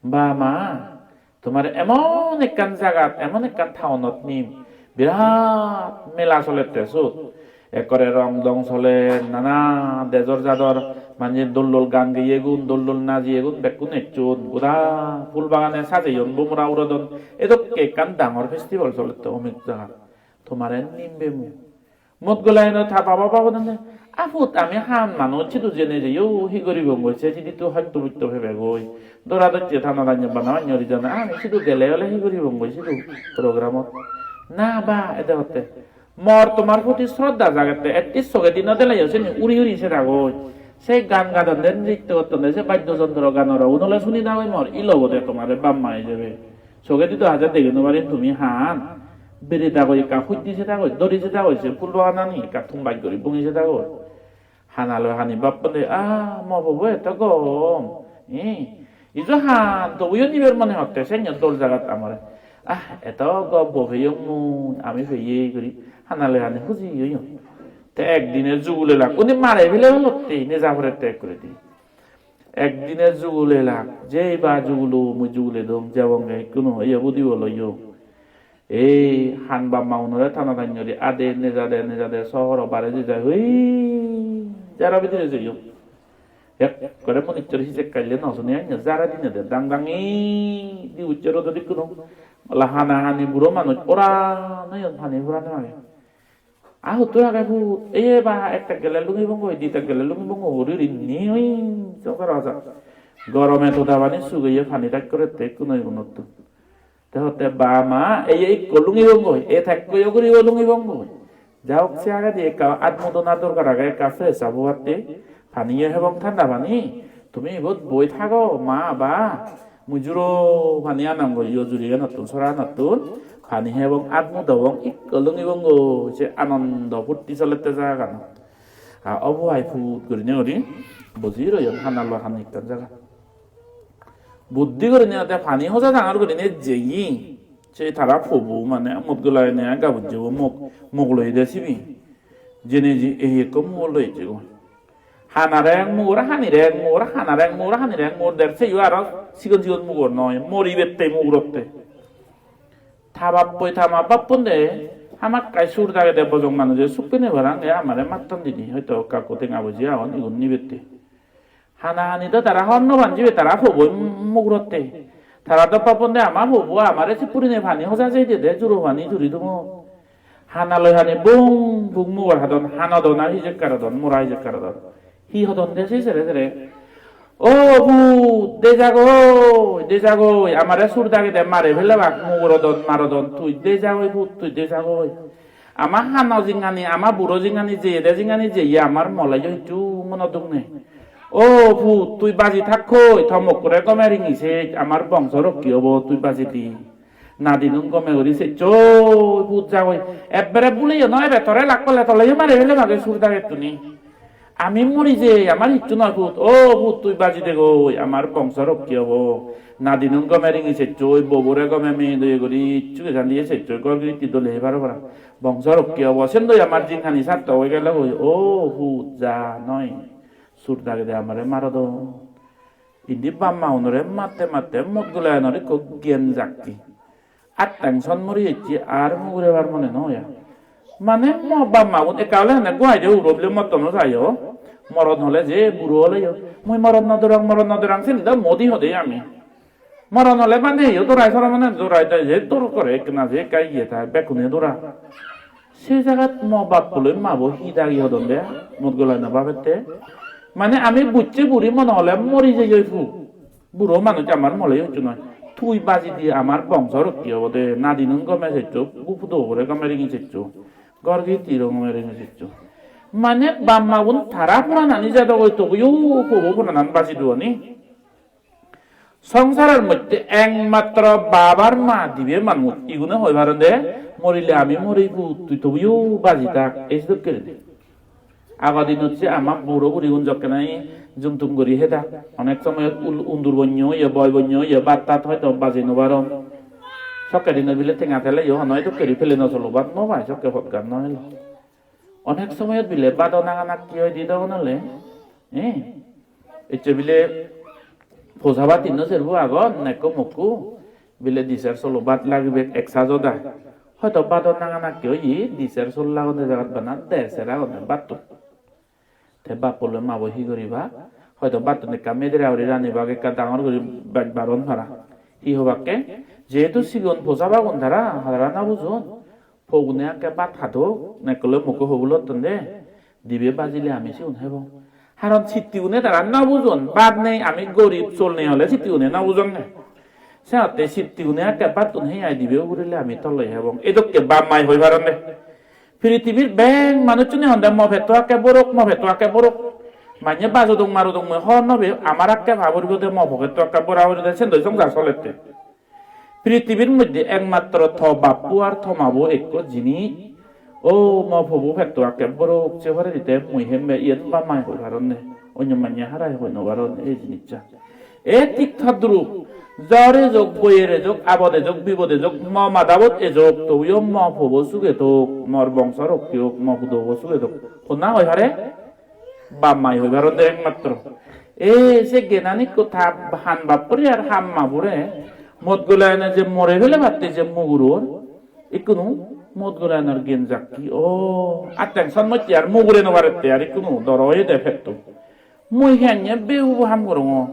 "Ba ma, tomare emon ekkan jagat, emon ekkan townot nim, birat mela solette sot. Ekkore rong dong soler, nana dejor jador manje dol dol gaan geyegun, dol dol najeyegun, bekkun ecchon, goda phul bagane sajeyon, bumura urodon, edokke ekkan dangor festival solette omuk jagat. Tomare nimbe mui." Mot golai no ta baba baba done. A put, ami han manuj sidu jene jeyo, hi guribongoi, se jidi tu hotto butto pebegoi. Dora docche tana danye bana banye ori jana, ami sidu gele ole hi guribongoi sidu programot. Na ba, ede hotte. Mor tomar proti shraddha jagette, at least sogedi no deleyo seni uri uri seragoi. Se gan gadonde, nritto gottonde, se baddo jontro ganor ogun ole suni dagoi mor, ilo bode tomare bap ma ijebe. Sogedi do haja dege no parim tumi han. Bere dagoi ekka hujdi sedagoi, dori sedagoi, se phul baganani ekka thum baj guri bungi sedagoi. Hanaloi hani bapponde, "Ah, mo bobo eto gom. Eh, ijo han, tobuyo niber mone hotte, senyo dol jagat amare. Ah, eto gom bo peyong mui, ami peye," guri hanaloi hani huji oyon. Te ekdine jugulelak, undi mare pele olotte, neja porette ekkuredi. Ekdine jugulelak, jei ba jugulo, mui jugule dong, jebonge ikkunu, iye budibo loyo. Ei han bap ma unore tana tannori ade nejade nejade sohoro bare jejai, hui jaro bidire jeyon. Ekkore municchor hijek kalle no suni anya jara dinede dang dangi di ucche rodot ikkunu. Bala hana hani buro manuj ora noyon pani purane mage. A huttur age put, eye ba ek tek gele lungibongoi, di tek gele lungibongoi guri rinni oi songsar aja. Gorome toda pani sugeye pani tak korette ikkunu igunottu. Te hotte, "Ba ma, eye ikko lungibongoi, e tekkoyo guribo lungibongoi." Ja hok, se agedi ekka at mudona dorkar age, ekka fresh obatte. Paniyo hebong thanda pani. Tumi ibot boi thago, ma, ba. Mui juro pani anongoi, yo jurigenottun, soranottun. Pani hebong, at mudobong, ikko lungibongoi, se anondo purti solette jagaganot. A obo ai put gurinei guri boji royon, hanalo hani ekkan jaga. Buddhi gurinei ode pani hoja dangor gurinei jeyi. Se tara pobo mane mot golai ne gabujjebo mok, mok loi de sibi. Jene ji ei ekko mugor loi jebo. Hanare ek mugor, hanire ek mugor, hanare ek mugor, hanire ek mugor der, seyo aro sigon sigon mugor noi, mori bette mugurotte. Ta bappoi ta ma bappunde hamakkai sur dagede bojong manuje sukkene parang, e amare mattan didi, hoito kakko tenga boji agon, igun nibette. Hana hani do tara hon no pan jibe, tara pobo mugurotte. Tara do bappunde ama pobo amare se purine pani hoja jei dede, juro pani turi dumo. Hana loi hani bung bung mugor hadon, hanodon ar hijek karodon, mora hijek karodon. Hi hodon de se sere sere? "O put, de jagoi, de jagoi, amare sur dagede mare pelebak, mugurodon, marodon, tui de jagoi put, tui de jagoi. Ama hano jingani, ama buro jingani, jeyede jingani, jeye amar moleyo hissu monot duk nei. O put, tui baji thakkoi, to mokkore gome ringi sej, amar bongso rokki obo, tui baji di." Nadinun gome guri sejjoi, put jagoi. Ebbere buleyo noi ebe, tore lak pele toleyo mare pele mage sur dagettuni. Ami mori jei, amar hissu noi put. O put, tui baji degoi, amar bongso rokki obo. Nadinun gome ringi sejjoi, bobure gome meye doye guri, hissu gejan diye sejjoi, gor giritti dole hebar obo. Bongso rokki obo, sendoi amar jinghani sartok oi gelo goi. O put, ja noi. Sur dagede amare marodon. Indi bap maunore matte matte mot gulayanor ikko gyan jakke. Ar tension mori ecche, ar mugurebar mone no oya. Mane mo bap magun ekka ole hene guai de uro bile motto no sayo. Moron hole je buro oleyo. Mui moron no dorang, moron no dorang, sini do modi hode ami. Moron hole bade yo dorai soro mane dorai de je dor kore ekkena je ekka iye tai bekkune dora. Se jagat mo bappo loi mabo hi dagi hodon de, mot golai no babette. Mane ami bucche buri mone hole mori jeyoi pu. Buro manuj amar mole hissu noi. Tui baji di amar bongso rokki obode, nadinun gome sejjo, bu pudo bore gome ringi sejjo. Gor giritti gome ringi sejjo. Mane bap magun tara puranani jadogoi tobuyo pobo punanan baji duoni. Songsaror moddhe ekmatro bap ar ma dibe manuj, igune hoi paronde, "Morile ami mori put, tui tobuyo baji thak," ei sedokke guri. Ago dinot se ama buro burigun jokke nahi jumtum guri hedak, onek somoyot ul-, undur bonyo oye, boi bonyo oye, bhat tat hoito baji no paron. Sokke dinot bile tenga teleyo hono edokke guri pele no solo, bhat no pai, sokke potgan no elo. Onek somoyot bile bado nanga nakki oi di dogon ole, eh? Ecche bile posa ba tinno serbo agon, nekko mokko, bile di ser solo bhat lagibe ek sajo dai. Hoito bado nanga nakki oye, di ser sol lagonde jagat bana der ser agonde bhatto. Te bappo loi mabo hi guriba? Hoito bhattun ekka medera guri ranibak, ekka dangor guri bej baron para. Hi hobakke? Jehetu sigon posa bagun tara, tara na bujon. Pogune akke bhat hadok, nekkole mokko hobulotton de, dibe bajile ami sigun hebong. Haron sittigune tara no bujon, bhat nei, ami gorib, sol nei hole sittigune no bujon de. Seotte sittigune akke bhattun hei ai dibe ugurile ami toloi hebong. Edokke bap mai hoi paron de. Pirithibir bek manuchchune honde mo petto akke borok, mo petto akke borok. Manye bajodong marodong mui hobor no pei, amar akke pa puribo de, mo poketto akke bora puribo de, sendoi songsar solette. Pirithibir moddhe ekmatro to bappu ar to mabo ekko jini, o mo pobo petto akke borok se poredi te mui hembe iyen bap mai hoi paron de. Onyo manye harai hoi no paron ei jinissan. E thik todrup, jor ejok, boiyer ejok, abot ejok, bibot ejok, mo madabot ejok, tobuyo mo pobo suge thok, mor bongso rokke ok, mo pudobo suge thok. Honna hoi pare? Bap mai hoi paron de ekmatro. E, se genan ikko ta han bap pore ar ham ma pore. Modgolayone je more pelebatte je muguror, ikkunu Modgolayanor gen jakki. O, ar tension motte ar mugure no parette ar ikkunu doro oyede petto. Mui henne behubo ham gorongor.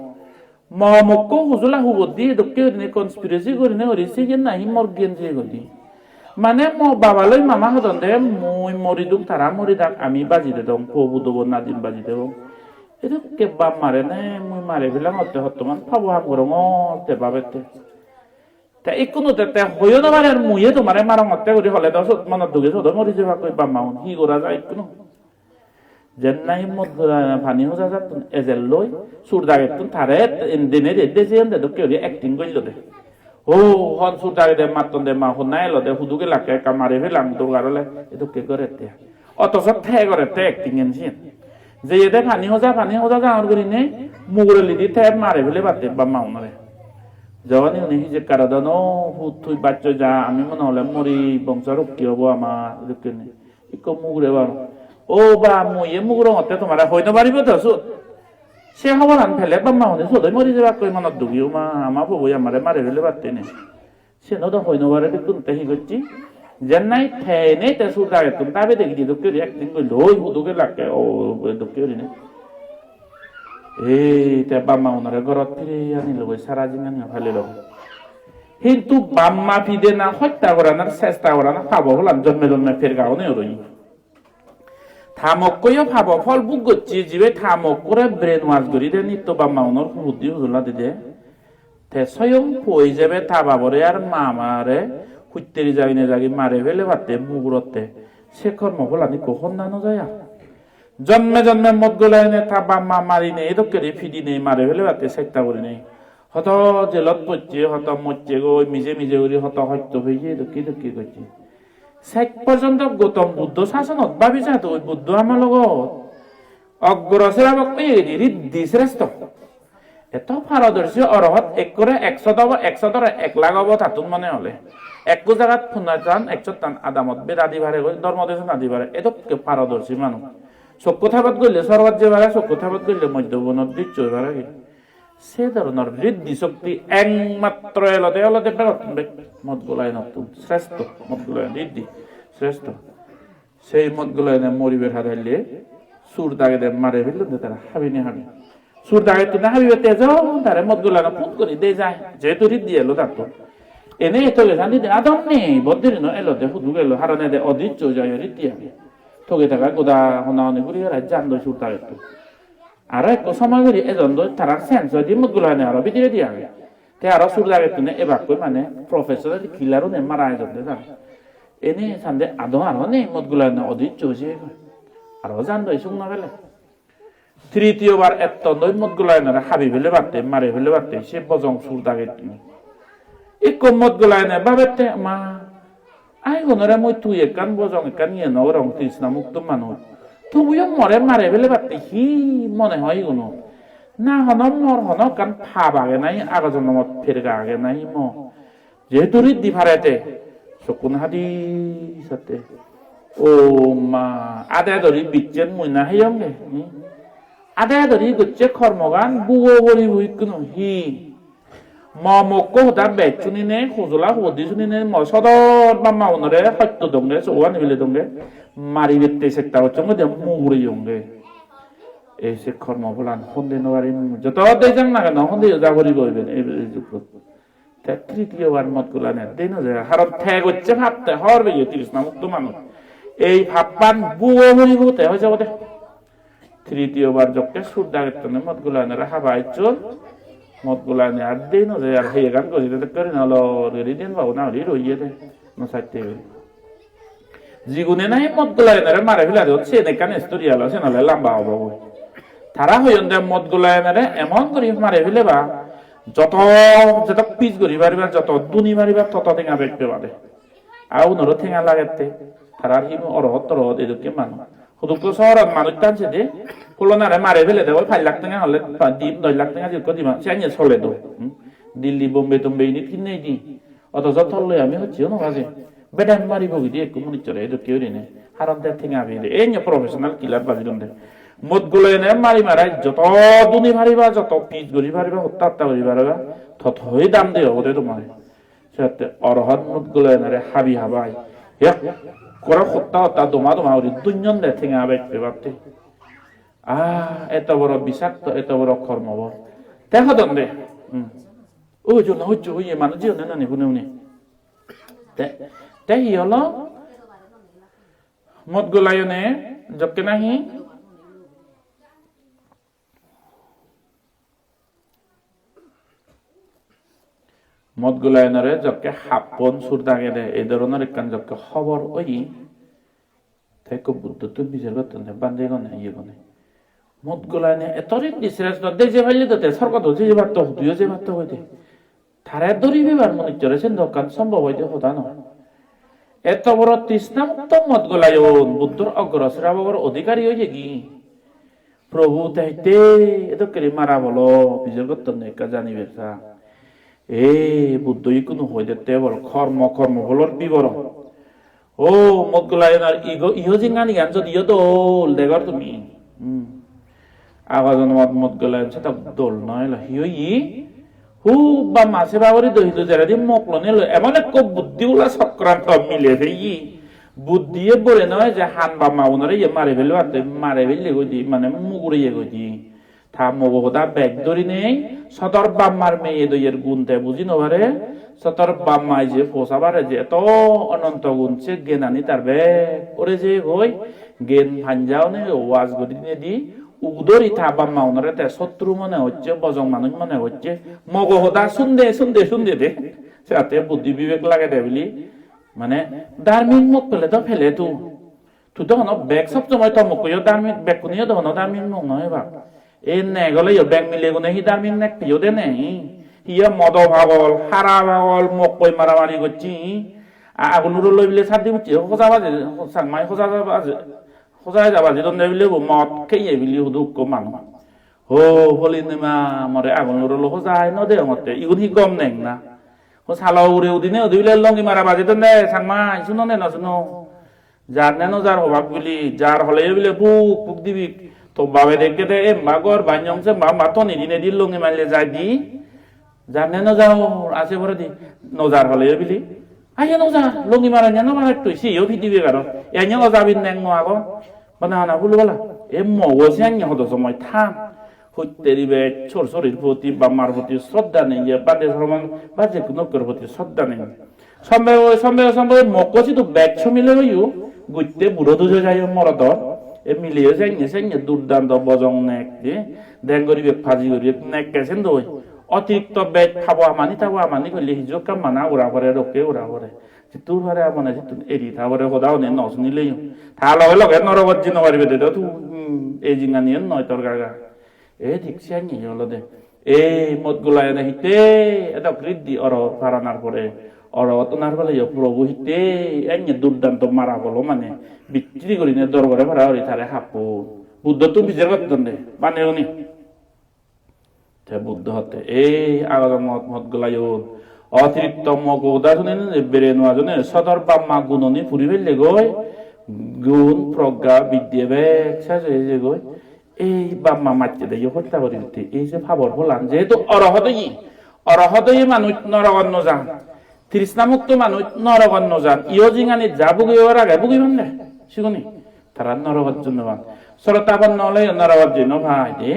Mo mokko hujula hubot di dokke gurinei conspiracy gurinei guri siyen nahi mor gen jeye guri. Mane mo babaloi mama hodon de mui mori duk tara mori dak ami baji dedong, po pudobo nadin baji debong. Edokke bap mare ne mui mare pelangotte hottoman pabo ham gorongor te babette. Te ikkunu te, te hoyo no parer muiye tomare marongotte guri hole do sot monot duge sot mori jebakkoi bap maun. Hi gora jai ikkunu? Jen nahi Modgolayone pani hoja jattun ejelloi, sur dagettun tare indi nedi ejje jeyonde dokke guri acting gollode. O, hon sur dagede mattonde ma honna elode, hudu gelakke ekka mari pelang dorkar ole, edokke gorette. Otoso te gorette acting-en siyen. Jeyede pani hoja, pani hoja jangor gurinei mugurelidi te mari pelebatte bap maunore. Jogoni hijek karodon, "O put, tui bacchoi ja, ami mone hole mori, bongso rokki obo amar," edokke gurinei. Ikko mugure bap. "O ba, mui ye mugurongotte tomare hoi no paribo to sot." Se hoboran pele bap maune sot oi mori jebakkoi, monot dugi, "O ma, ama poboi amare mari pelebatte ne." Siyen do hoi no pare, bekkun te hi gocche? Jen nahi te nei te sur dagettun dabe degi di dokke guri acting golloi, hudu gelakke, o, dokke gurinei. Ei, te bap maunore gorot phire anilogoi, sara jinghaniyo palilogoi. Hintu bap ma pide na hotta goranar, sesta goranar pabo pholan jonme jonme perga onei oi roi. Ta mokkoyo pabo phol bhug gocche, jibe ta mokkore brainwash guri de nitto bap maunor hubuddhi hujula dide. Te soyong poi jebe ta babore ar mamare hutteri jagine jagi mare pelebatte mugurotte. Se kormo pholan ikko honna no jai ar. Jonme jonme Modgolayone ta bap ma marine, edokke guri pidine mare pelebatte sesta gurinei. Hoto jelot pocche, hoto moccegoi, mije mije guri hoto hosto peye, dokke dokke gocche. Sej porjonto Gautam Buddho sasonot, bhabi sa tui, Buddho amologot ogro srabok oye gede Riddhi Srestho. Eto parodorshi orohot, ekkore ekshot obo, ekshotore ek lakh obo tattun mone hole. Ekko jagat ponnash tan, ekshot tan adamot beda di pare goi, dhormo desona di pare. Edokke parodorshi manuj. Sokko tebot golle sorgot jei pare, sokko tebot golle moddho bhubonot diccho oi pare goi. Se dhoronor riddhi shokti ekmatro elode olode begottun bej Modgolayonottun srestho, Modgolayon riddhi srestho. Sei Modgolayone moribar hadaille sur dagede mare pellonde tara habine habi. Sur dagettune habibatte ejon tare Modgolayone phone guri de jai, jehetu riddhi elo tattun. Ene toge sani de adon nei, boddiri no elode, hudu gelo, haron ede odiccho jai riddhi age. Toge taga goda hona honi guri aro jandoi sur dagettun. Aro ekko somoy guri ejon doi, tarar sense hoide Modgolayone aro bidiredi age. Te aro sur dagettune ebakkoi mane professional killer une mara ejon de tara. Ene sande ado aro nei, Modgolayone odiccho jeyegoi. Aro jandoi sugno pele. Tritiyo bar etton doi Modgolayonore habi pelebatte, mari pelebatte se bojong sur dagettune. Ikko Modgolayone babette, ma, ai gonore mui tui ekkan bojong ekkan iye no gorong, trishna mukto manuj. Tobuyo more mare pelebatte hi mone hoi igunot? Na hono mor hono ekkan pap age nahi, ago jonomot perga age nahi mo? Jehetu riddhi parede, sokkun hadi satte. O ma, ade dori bicchen mui na heyonge, hmm? Ade dori gocche kormogan bugo goribo ikkunu hi? Mo mokko hoda bej sunine, hujula hubodi sunine, mo sodor bap maunore hosto donge, sogo ani bile donge, mari bette chesta gocchonge de mugureyonge. Ei se kormo pholan honde no parim, joto dejang na keno, hondeyo ja poribo iben, ei, ei jugot. Tritiyobar mot gulane dei no jai, haron te gocche pap te hor beye trisna mukto manuj. Ei pappan buo puribo te hoi jabo de. Tritiyobar jokke sur dagettone mot gulanere haba icchon, mot gulane ar dei no jai, ar heyegan gori de dokke guri no lor guri den babu na guri roiye de, no satte guri. Jigune nahi mot gulainore mare pela don, siyen ekkan story alo, siyen ole lamba obo goi. Tara hoyon de mot gulainore emon guri mare peleba, joto, joto pis guri pariba, joto duni pariba, toto tenga bej peba de. Ar unoro tenga lagette, tarar hi orohot torohot edokke manuj. Hudukko sohorot manuj tan sede, pholonare mare pele de, oi pach lakh tenga hole, pa-, di, dos lakh tenga jikko diba, siyan ye sole do. Hmm? Delhi, Bombay, Tombay init hinnei di. Othoso tolloi ami hoccheyo no baje. Beden maribo gidi ekko munucchore edokke gurinei. Haron te tenga peye de. Ei nyo professional killer bajidon de. Mot gulene mari marai joto duni pariba, joto pis guri pariba, hotta hotta guri pariba, totoi dam de obode tomare. Sette orohot mot gulenere habi habai. Ekkore hotta hotta doma doma guri dunyon de tenga bej pebatte. Ah, eto boro bisakto, eto boro kormo bor. Te hodon de. Hmm. O jona hojjo oye manuj jiyone nani hune hune. Te, te hi holo? Mot gulayone jokke nahi mot gulayonore jokke happon sur dagede, ei dhoronor ekkan jokke hobor oye, te ekko Buddhottun bijer gotton de, bhante gone, iye gone. Mot gulayone eto rit distress do, de je palle do te sorgot o je je patto, hudu o je patto hoide. Tare dhuri pebar manucchore sen do ekkan sombob oide hoda noi. Eto boro trisna mukto mot gulayon, Buddhor ogro srabogor odhikari oye gi. Prabhu te hitte edokkeri mara bolo bijor gottonne ekka janiber sa. E Buddho ikkunu hoi dette bol kormo, kormo bolor biboron. O mot gulayonar igo, iho jinganigan jodi iyo dol degor tumi. Hmm. Ago jonomot mot gulayon seto dol noi lo. Hi oye? Hu bamma seba guri do hintu jeredi mok lonei lo. Emon ekko buddhi ula sokranto mile peye. Buddhiye bole noi je han bamma gunore ye mari pelebatte, mari pelle goi di, mane mugure ye goi di. Ta mogo hoda bek dhorinei, sodor bammar meye doyer gun te buji no pare, sodor bammai je posa pare je eto ononto gun se gyanani tar bek ore jeyegoi, gyan panja onei waj guri dinei di, ugudori ta bamma unore te sotru mone hocche, bojong manuj mone hocche, mogo hoda sunde, sunde, sunde de, se atte buddhi bibek lagede bili, mane dharmik mok pele do pele tu. Tui do hono bek sob somoi to mokko yo dharmik, bekkune yo do hono dharmik mok noi bak. Ei neg ole yo bek mile gune hi dharmik neg peyo de nei? Hi yo modo pagol, hara pagol, mokkoi maramari gocche. A-, agun uro loi bile sadi bucche, hoja baje, Changmai hoja baje, hoja hoja baje donde bile bo mod kheye bile hudu ukko manuj. Ho, holi nima more agun uro lo hoja no deongotte. Igun hi gom neg na? Ho salo ugure udine udi bile longi mara baje donde, Changmai, suno ne no suno? Jar ne no jar hobak bili, jar holeyo bile puk puk dibi. To babe dekke de emba ghor banyong se emba emba toni dinei di longi maille jai di. Jar ne no jar, ase pore di. No jar holeyo bili. Aye no jar, longi maran ne no maran tui siyo pidi be garo. Enyo o jabin neng no agon. Bana hana bulu bala. E mogo se anya hodo somoi than. Hutteri bej sor sorir proti, bap mar proti sroddha nei, ye bade soroman baje kunokor proti sroddha nei. Sombe oi, sombe oi, sombe oi, mokko sidu bej somile oiyo, gutte buro dujo jaiyo morodor, e mileyo senne, senne durdanto bojong nek, e, deng guribe, paji guribe, nekke sen doi. Otirikto bej pabo amani, tabo amani golle hiju ekka mana ura pore, rokke ura pore. Jittur pare amone jittun eri ta pore hoda hone no sunileyo. Ta loge loge norogot jei no paribe de do tu, hmm, ei jinghaniyen noi tor gaga. Ei thik siyan ye olode. Ei mot gulayone hitte edok riddhi oro paranar pore, oro onar pore yo Prabhu hitte enne durdanto mara bolo mane bichchiri gurine dorgore para guri tare happo. Buddhottun bijer gotton de, mane uni. Te Buddho hotte, ei agodo mot, mot gulayon. Otirikto mogo hoda sunine bere nw ajone, sodor bamma gunoni puri pelle goi, gun, progga, biddye bek ses oye je goi. Ei bamma macche de yo hotta guri utte. Ei je pabor pholan, jehetu orohot oye, orohot oye manuj norogot no jan. Trishna mukto manuj norogot no jan. Iyo jinghani ja bugibar age bugiban de. Siguni. Tara norogot jei no pan. Srotaponno oleyo norogot jei no pai de.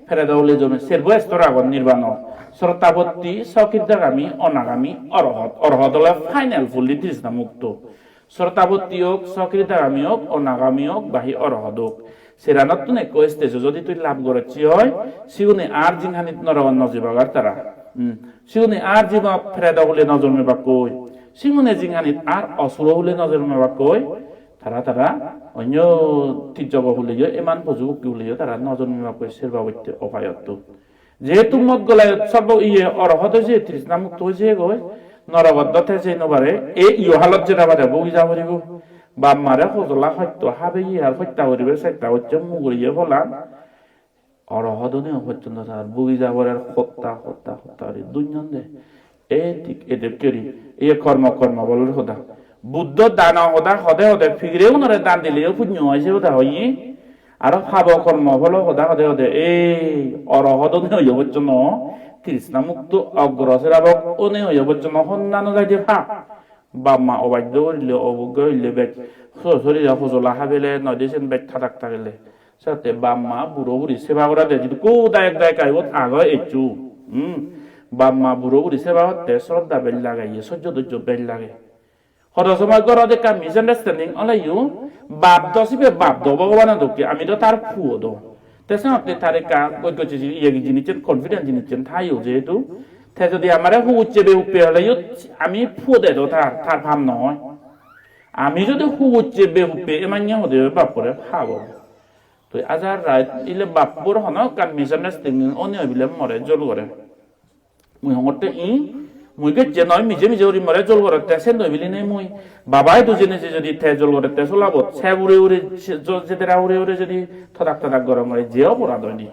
Peredo ole jome serbo estor agon nirbanot. Srotapotti, Sokridagami, Onagami, Orohot. Orohot ole final, fully trishna mukto. Srotapotti ok, Sokridagami ok, Onagami ok, ba hi Orohot ok. Seranottun ekko stage jodi tui lab gorocchi oi, sigune ar jinghanit norogot no jebak ar tara. Hmm. Sigune ar jiba preto hule no jonmebak koi. Sigune jinghanit ar osuro hule no jonmebak koi. Tara, tara onyo tijjogo huleyo, eman poju pokki huleyo tara no jonmebak koi ser babotte upayottun. Jehetu Modgola sorbo iye orohot oise, trishna mukto oise goi, norogot do te jei no pare, e iyo halot jeda pare bhugi ja poribo. Bap mare hojola hoyto habeye ar hotta guribar chesta gocche, muguriye pholan. Orohot oneyo pojjonto tar bhugi ja porer, hotta, hotta, hotta guri dunyon de. E thik edokke guri, iye kormo, kormo pholor hoda. Buddho dano hoda hode hode, pigire unore dan dileyo punyo oi se hoda hoye. Aro pabo kormo pholo hoda hode hode, ei orohot oneyo pojjonto, trishna mukto ogro srabok oneyo pojjonto honna no jaide pap. Bap ma obaddo gorile, obogga gorile, bej so-, sorire hojola habele, noide sen bej tadak tagele. Sette bap ma buro guri seba gorede, jidukko dayok dayika ibot agon ecchu. Hmm. Bap ma buro guri seba gotte sroddha bej lage, iye sojjo dojjo bej lage. Hodo somoy gorot ekkan misunderstanding oleyo, bap do sibe bap do, Bhogobano dokke, ami do tar puo do. Te senotte tar ekka goj goj iye jinissan, confidence jinissan thayo jehetu. Te jodi amare hugucche behuppe oleyo, ami puo de do tar, tar pap noi. Ami jodi hugucche behuppe emanye hode bappore pap obo. Tui ajar rait ile bappor hono ekkan misunderstanding one oi bile more jol gore. Mui hongotte i, mui gecche noi, mije mije guri more jol gore, te sen noi bilinei mui. Baba idu jene je jodi te jol gore, te solabot, se hure hure, se jo-, jedera hure hure jodi todak todak gorong oi, je oporad oide.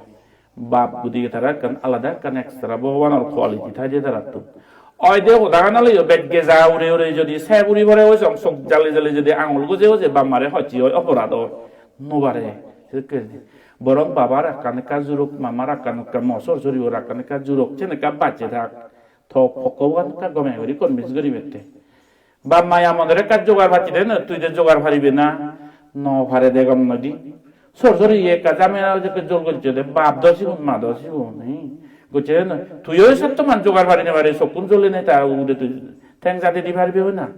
Bap gudige tara ekkan alada, ekkan extra Bhogobanor quality thaide tarattun. Oide hodagan oleyo bej geja hure hure jodi se buri pore oi song, sok jale jale jodi angul goje goje bap mare hocche oi, oporad oi. No pare. Sedokke borong babar ekkan ekka jurok, mamar ekkan ekka, mo sor sorior ekkan ekka jurok, sen ekka bacche thak. To pokkobo ekka gome guri convince guribette. Bap maya monore ekka jogar pacche de, no, tui de jogar paribe na? No pare de gom noi di. Sor soriye ekka jamela jekke jol gocche de, bap do sigun, ma do sigun, hi? Gocche de no, tuiyo sottoman jogar pari no pare, sokkun jole nei, ta ugure tui theng jade di paribe oi na?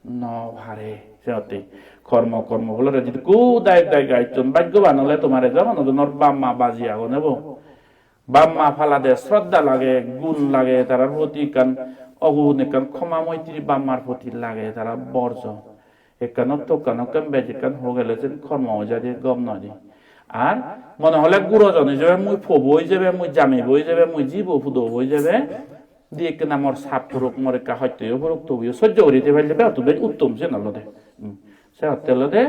No pare. Senotte kormo, kormo pholore jidukko dayok dayika ecchon, bhaggoban ole tomare jogon ojonor bap ma baji agon ebo. Bap ma palade sroddha lage, gun lage, tarar proti ekkan ogun, ekkan khoma moitri bap mar proti lage, tara borjo. Ekkanot to ekkan, ekkan bej ekkan ho gele sen kormo oi jade gom noi de. Ar mone hole gurojon ijebe, mui pobo ijebe, mui jamibo ijebe, mui jibo pudobo ijebe, di ekkena mor sap purok, mor ekka hosto yo purok, tobuyo sojjo guri te palle begottun bej uttom sen olode. Hmm. Se hotte olode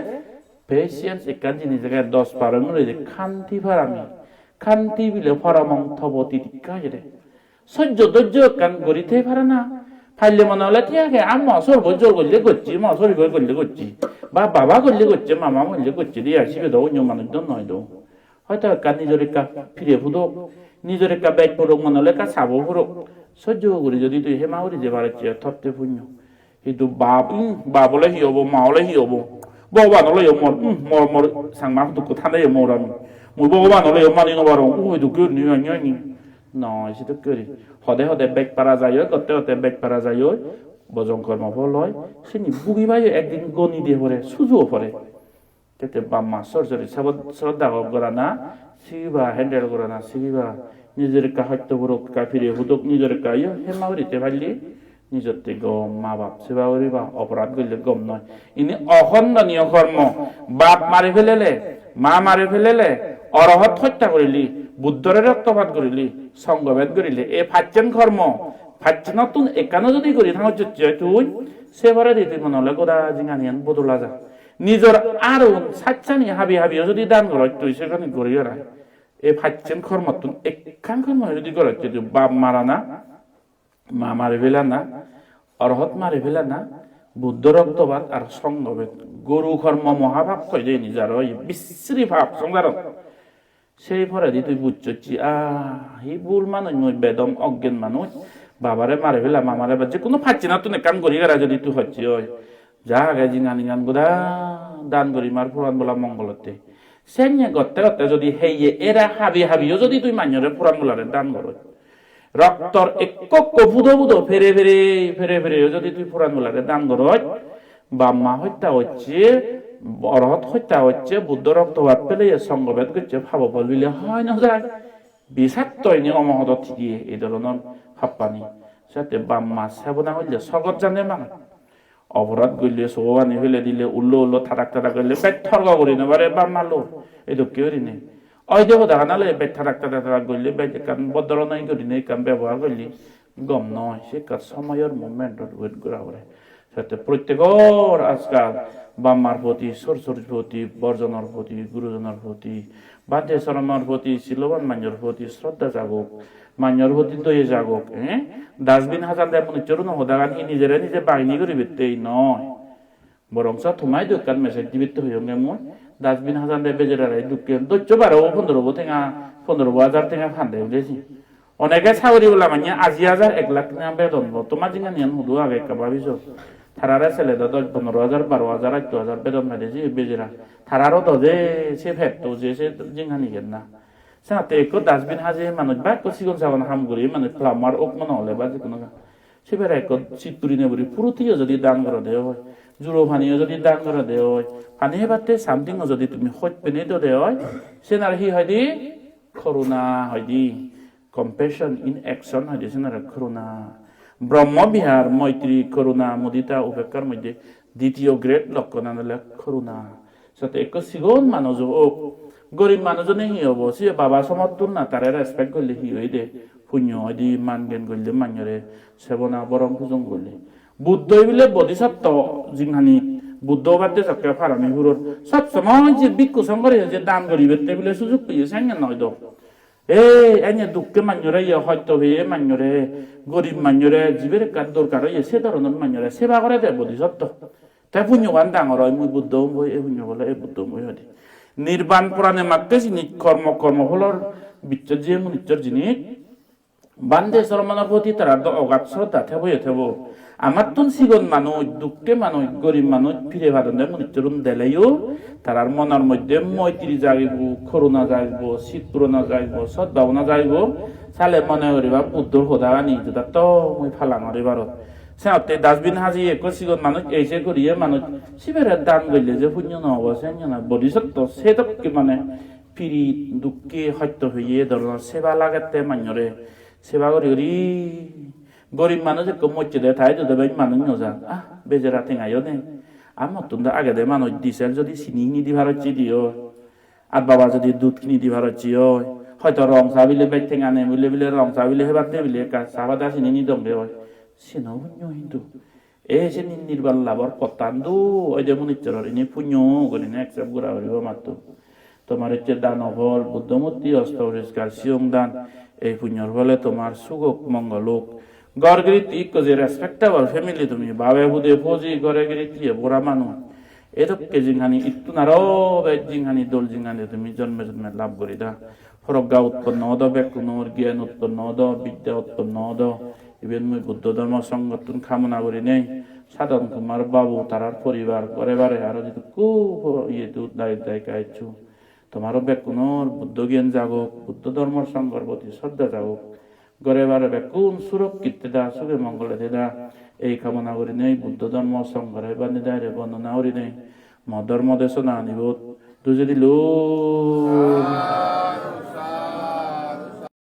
patience ekkan jinis age, dos paro mure je khanti parami. Khanti bile paramang tobo titikka hoide. Sojjo dojjo ekkan guri te pare na. Palle mone hole thik age, a mo sorbo jol golle gocche, mo soribo golle gocche. Ba baba golle gocche, mama golle gocche, di ai sibe do onyo manuj do noi do. Hoito ekka nijor ekka pire pudok, nijor ekka bej purok mone hole ekka sabo purok. Sojjo guri jodi tui hema guri je parocche, totte punyo. Hintu bap, um, bap ole hi obo, ma ole hi obo? Bhogoban ole yo mor, um, mor, mor Changma hudukko thaneyo mor ami. Mui Bhogoban ole yo mani no parong, ui dokke ni, ni, ni. No, sedokke guri. Hode hode bej para jai oi, gotte gotte bej para jai oi. Bojong kormo phol oi. Sini bhugibayo ekdin goni de pore, suju pore. Te te bap ma sor sori sabot sroddha gorana sigiba, handle gorana sigiba. Nijor ekka hosto purok, ekka pire pudok, nijor ekka iyo hema guri te palle, nijotte gom ma bap seba guriba, oporad golle gom noi. Ini okhondoniyo kormo. Bap mari pelele, ma mari pelele, orohot hotta gorile, Buddhore roktopat gorile, songhobed gorile, ei pacchen kormo, pacchenottun ekkano jodi guri thangot jocche oi tui, se poredi tui mone hole goda jinghaniyan bodola ja. Nijor arun sachchani habi habiyo jodi dan goroj tui, segani guri arai. Ei pacchen kormottun ekkan kormo jodi goroj, jodi bap marana, ma mari pelana, orohot mari pelana, Buddho roktopat ar songhobed. Goru kormo mohapap hoide ini, jaro ye bissiri pap songsarot. Sei poredi tui bucchocchi, ah, hi bul manuj mui, bedom oggen manuj. Babare mari pelam, mamare ba-, je hono pacchenottun ekkan guri gara jodi tui hocche oi. Ja age jingan ingan goda dan guri mar puran bola mongolotte. Senne gotte gotte jodi heye era habi habiyo jodi tui manjore puran bolare dan goroj. Roktor ekko ekko pudo pudo pere pere, pere pere jodi tui puran bolare dan goroj, bap ma hotta hocche, orohot hotta hocche, Buddho roktopat peleye, songho bed gocche, pabo phol bile hoi no jai. Bisakto ini omohodot hidiye ei dhoronor pappani. Sette bap ma sebona holle sorgot jane manuj. Oporad golle, sogo pani fele dile, ullo ullo tadak tadak golle, bej torko guri no pare bap ma loi. Ei dokke gurinei. Oide hoda hana loi bej tadak tadak tadak golle, bej ekkan bodoro noi gurinei ekkan bebohar golle. Gom noi, se ekkan somoyor movement-ot wait gora pore. Sette prottekor ajkal bap mar proti, sor sor proti, borjonor proti, gurujonor proti, bhante sramon proti, siloban manjor proti sroddha jagok, manjor proti doye jagok, eh? Dustbin hajande manucchor uno hodagan hi nijere nije bagini guribatte noi. Borongso tomaido ekkan message dibatte hoyonge mui, dustbin hajande bejerare dukke, doccho baro pondro bo tenga, pondro bo hajar tenga pande bile si. Onege sagori bola manye aji hajar, ek lakh tenga bedon lo, toma jinghaniyan hudu age ekka babi so. Tarare sele do dosh, pondro hajar, baro hajar, atto hajar bedon pede je bejera. Tararo do je se petto je se jinghaniyan na. Senotte ekko dustbin haje manuj ba ekko sigon sagon ham guri manuj plumber ok mone hole ba je hono. Sibere ekko sit puri ne puri purutiyo jodi dan gorode oi, juro paniyo jodi dan gorode oi, pani hebatte something-o jodi tumi hoj pene dode oi, siyen aro hi hoide? Koruna hoide. Compassion in action hoide, siyen aro koruna. Brahma Vihar, Maitri, Koruna, Mudita, Upekkar moddhe ditiyo great lokkonan ole koruna. Sette ekko sigon manuj ok, gorib manuj one hi obo? Sibe baba somottun na, tare respect golle hi oide? Punyo oide, man gyan golle manjore, sebona boron pujon golle. Buddho ibile bodhisattva jinghani Buddho obatte sokke parami puror. Sob somoi je bhikkhu songhore je dan goribatte bile sujug peye, sengen noi do. Ei, ene dukke manjore ye, hosto peye manjore, gorib manjore, jiber ekkan dorkar oye, se dhoronor manjore seba gore de bodhisattva. Te punyogan dangor oi, mui Buddho omboi, ei punyo bole ei Buddho omboi hoide. Nirban porane makke jinis, kormo, kormo pholor bicchot je manucchor jinis, bhante sramon proti tarar do ogat sroddha thebo ye thebo. Amattun sigon manuj, dukke manuj, gorib manuj pire padonde manucchorun deleyo, tarar monor moddhe moitri jagibo, koruna jagibo, sit purona jagibo, sot bhabona jagibo, sale mone guriba Buddhor hodagani jodatto mui palan guri parot. Senotte dustbin hajiye ekko sigon manuj, ei se guriye manuj, sibere dan golle je punyo no obo, se punyo no, bodhisattva se dokke mane pirit, dukke, hosto peye, dhoronor seba lagette manjore. Seba guri guri gorib manuj ekko mocche de, tai do de bej manuj no jan. Ah, bejara tengayo nei. Ar mottun do agede manuj, di sel jodi sini hini di parocche di oi. Ar baba jodi dud hini di parocche oi. Hoito rong sa bile bej tenga nei bile bile rong sa bile hebatte bile ekka sa pada sini nidonge oi. Sino punyo hintu. E seni nirban labor pottan do oide munissoror, ini punyo gurinei accept gora puribo matto. Tomar ecche dano phol, Buddho murti, osto poriskar, siyong dan, ei punyor phole tomar suk ok, mongol ok. Ghor giritti ikko je respectable family tumi, babe pude phoji, ghore girittiye bora manuj. Edokke jinghani ittun aro bej jinghani, dol jinghani tumi jonme jonme lab gurida. Progga utponno odo bekkunor, gyan utponno odo, bidya utponno odo. Iben mui Buddho Dhormo Songhottun kamona gurinei, Sadhan Kumar babu, tarar poribar, ghore bare aro jidukku po-, iye dut dayok dayika eccho. Tomaro bekkunor Buddho gyan jagok, Buddho Dhormo Songhor proti sroddha jagok. Ghore bare bekkun surokkit teda, suge mongole teda. Ei kamona gurinei Buddho Dhormo Songhore bani daire bondona gurinei mo dhormo desona anibot dujei dilung.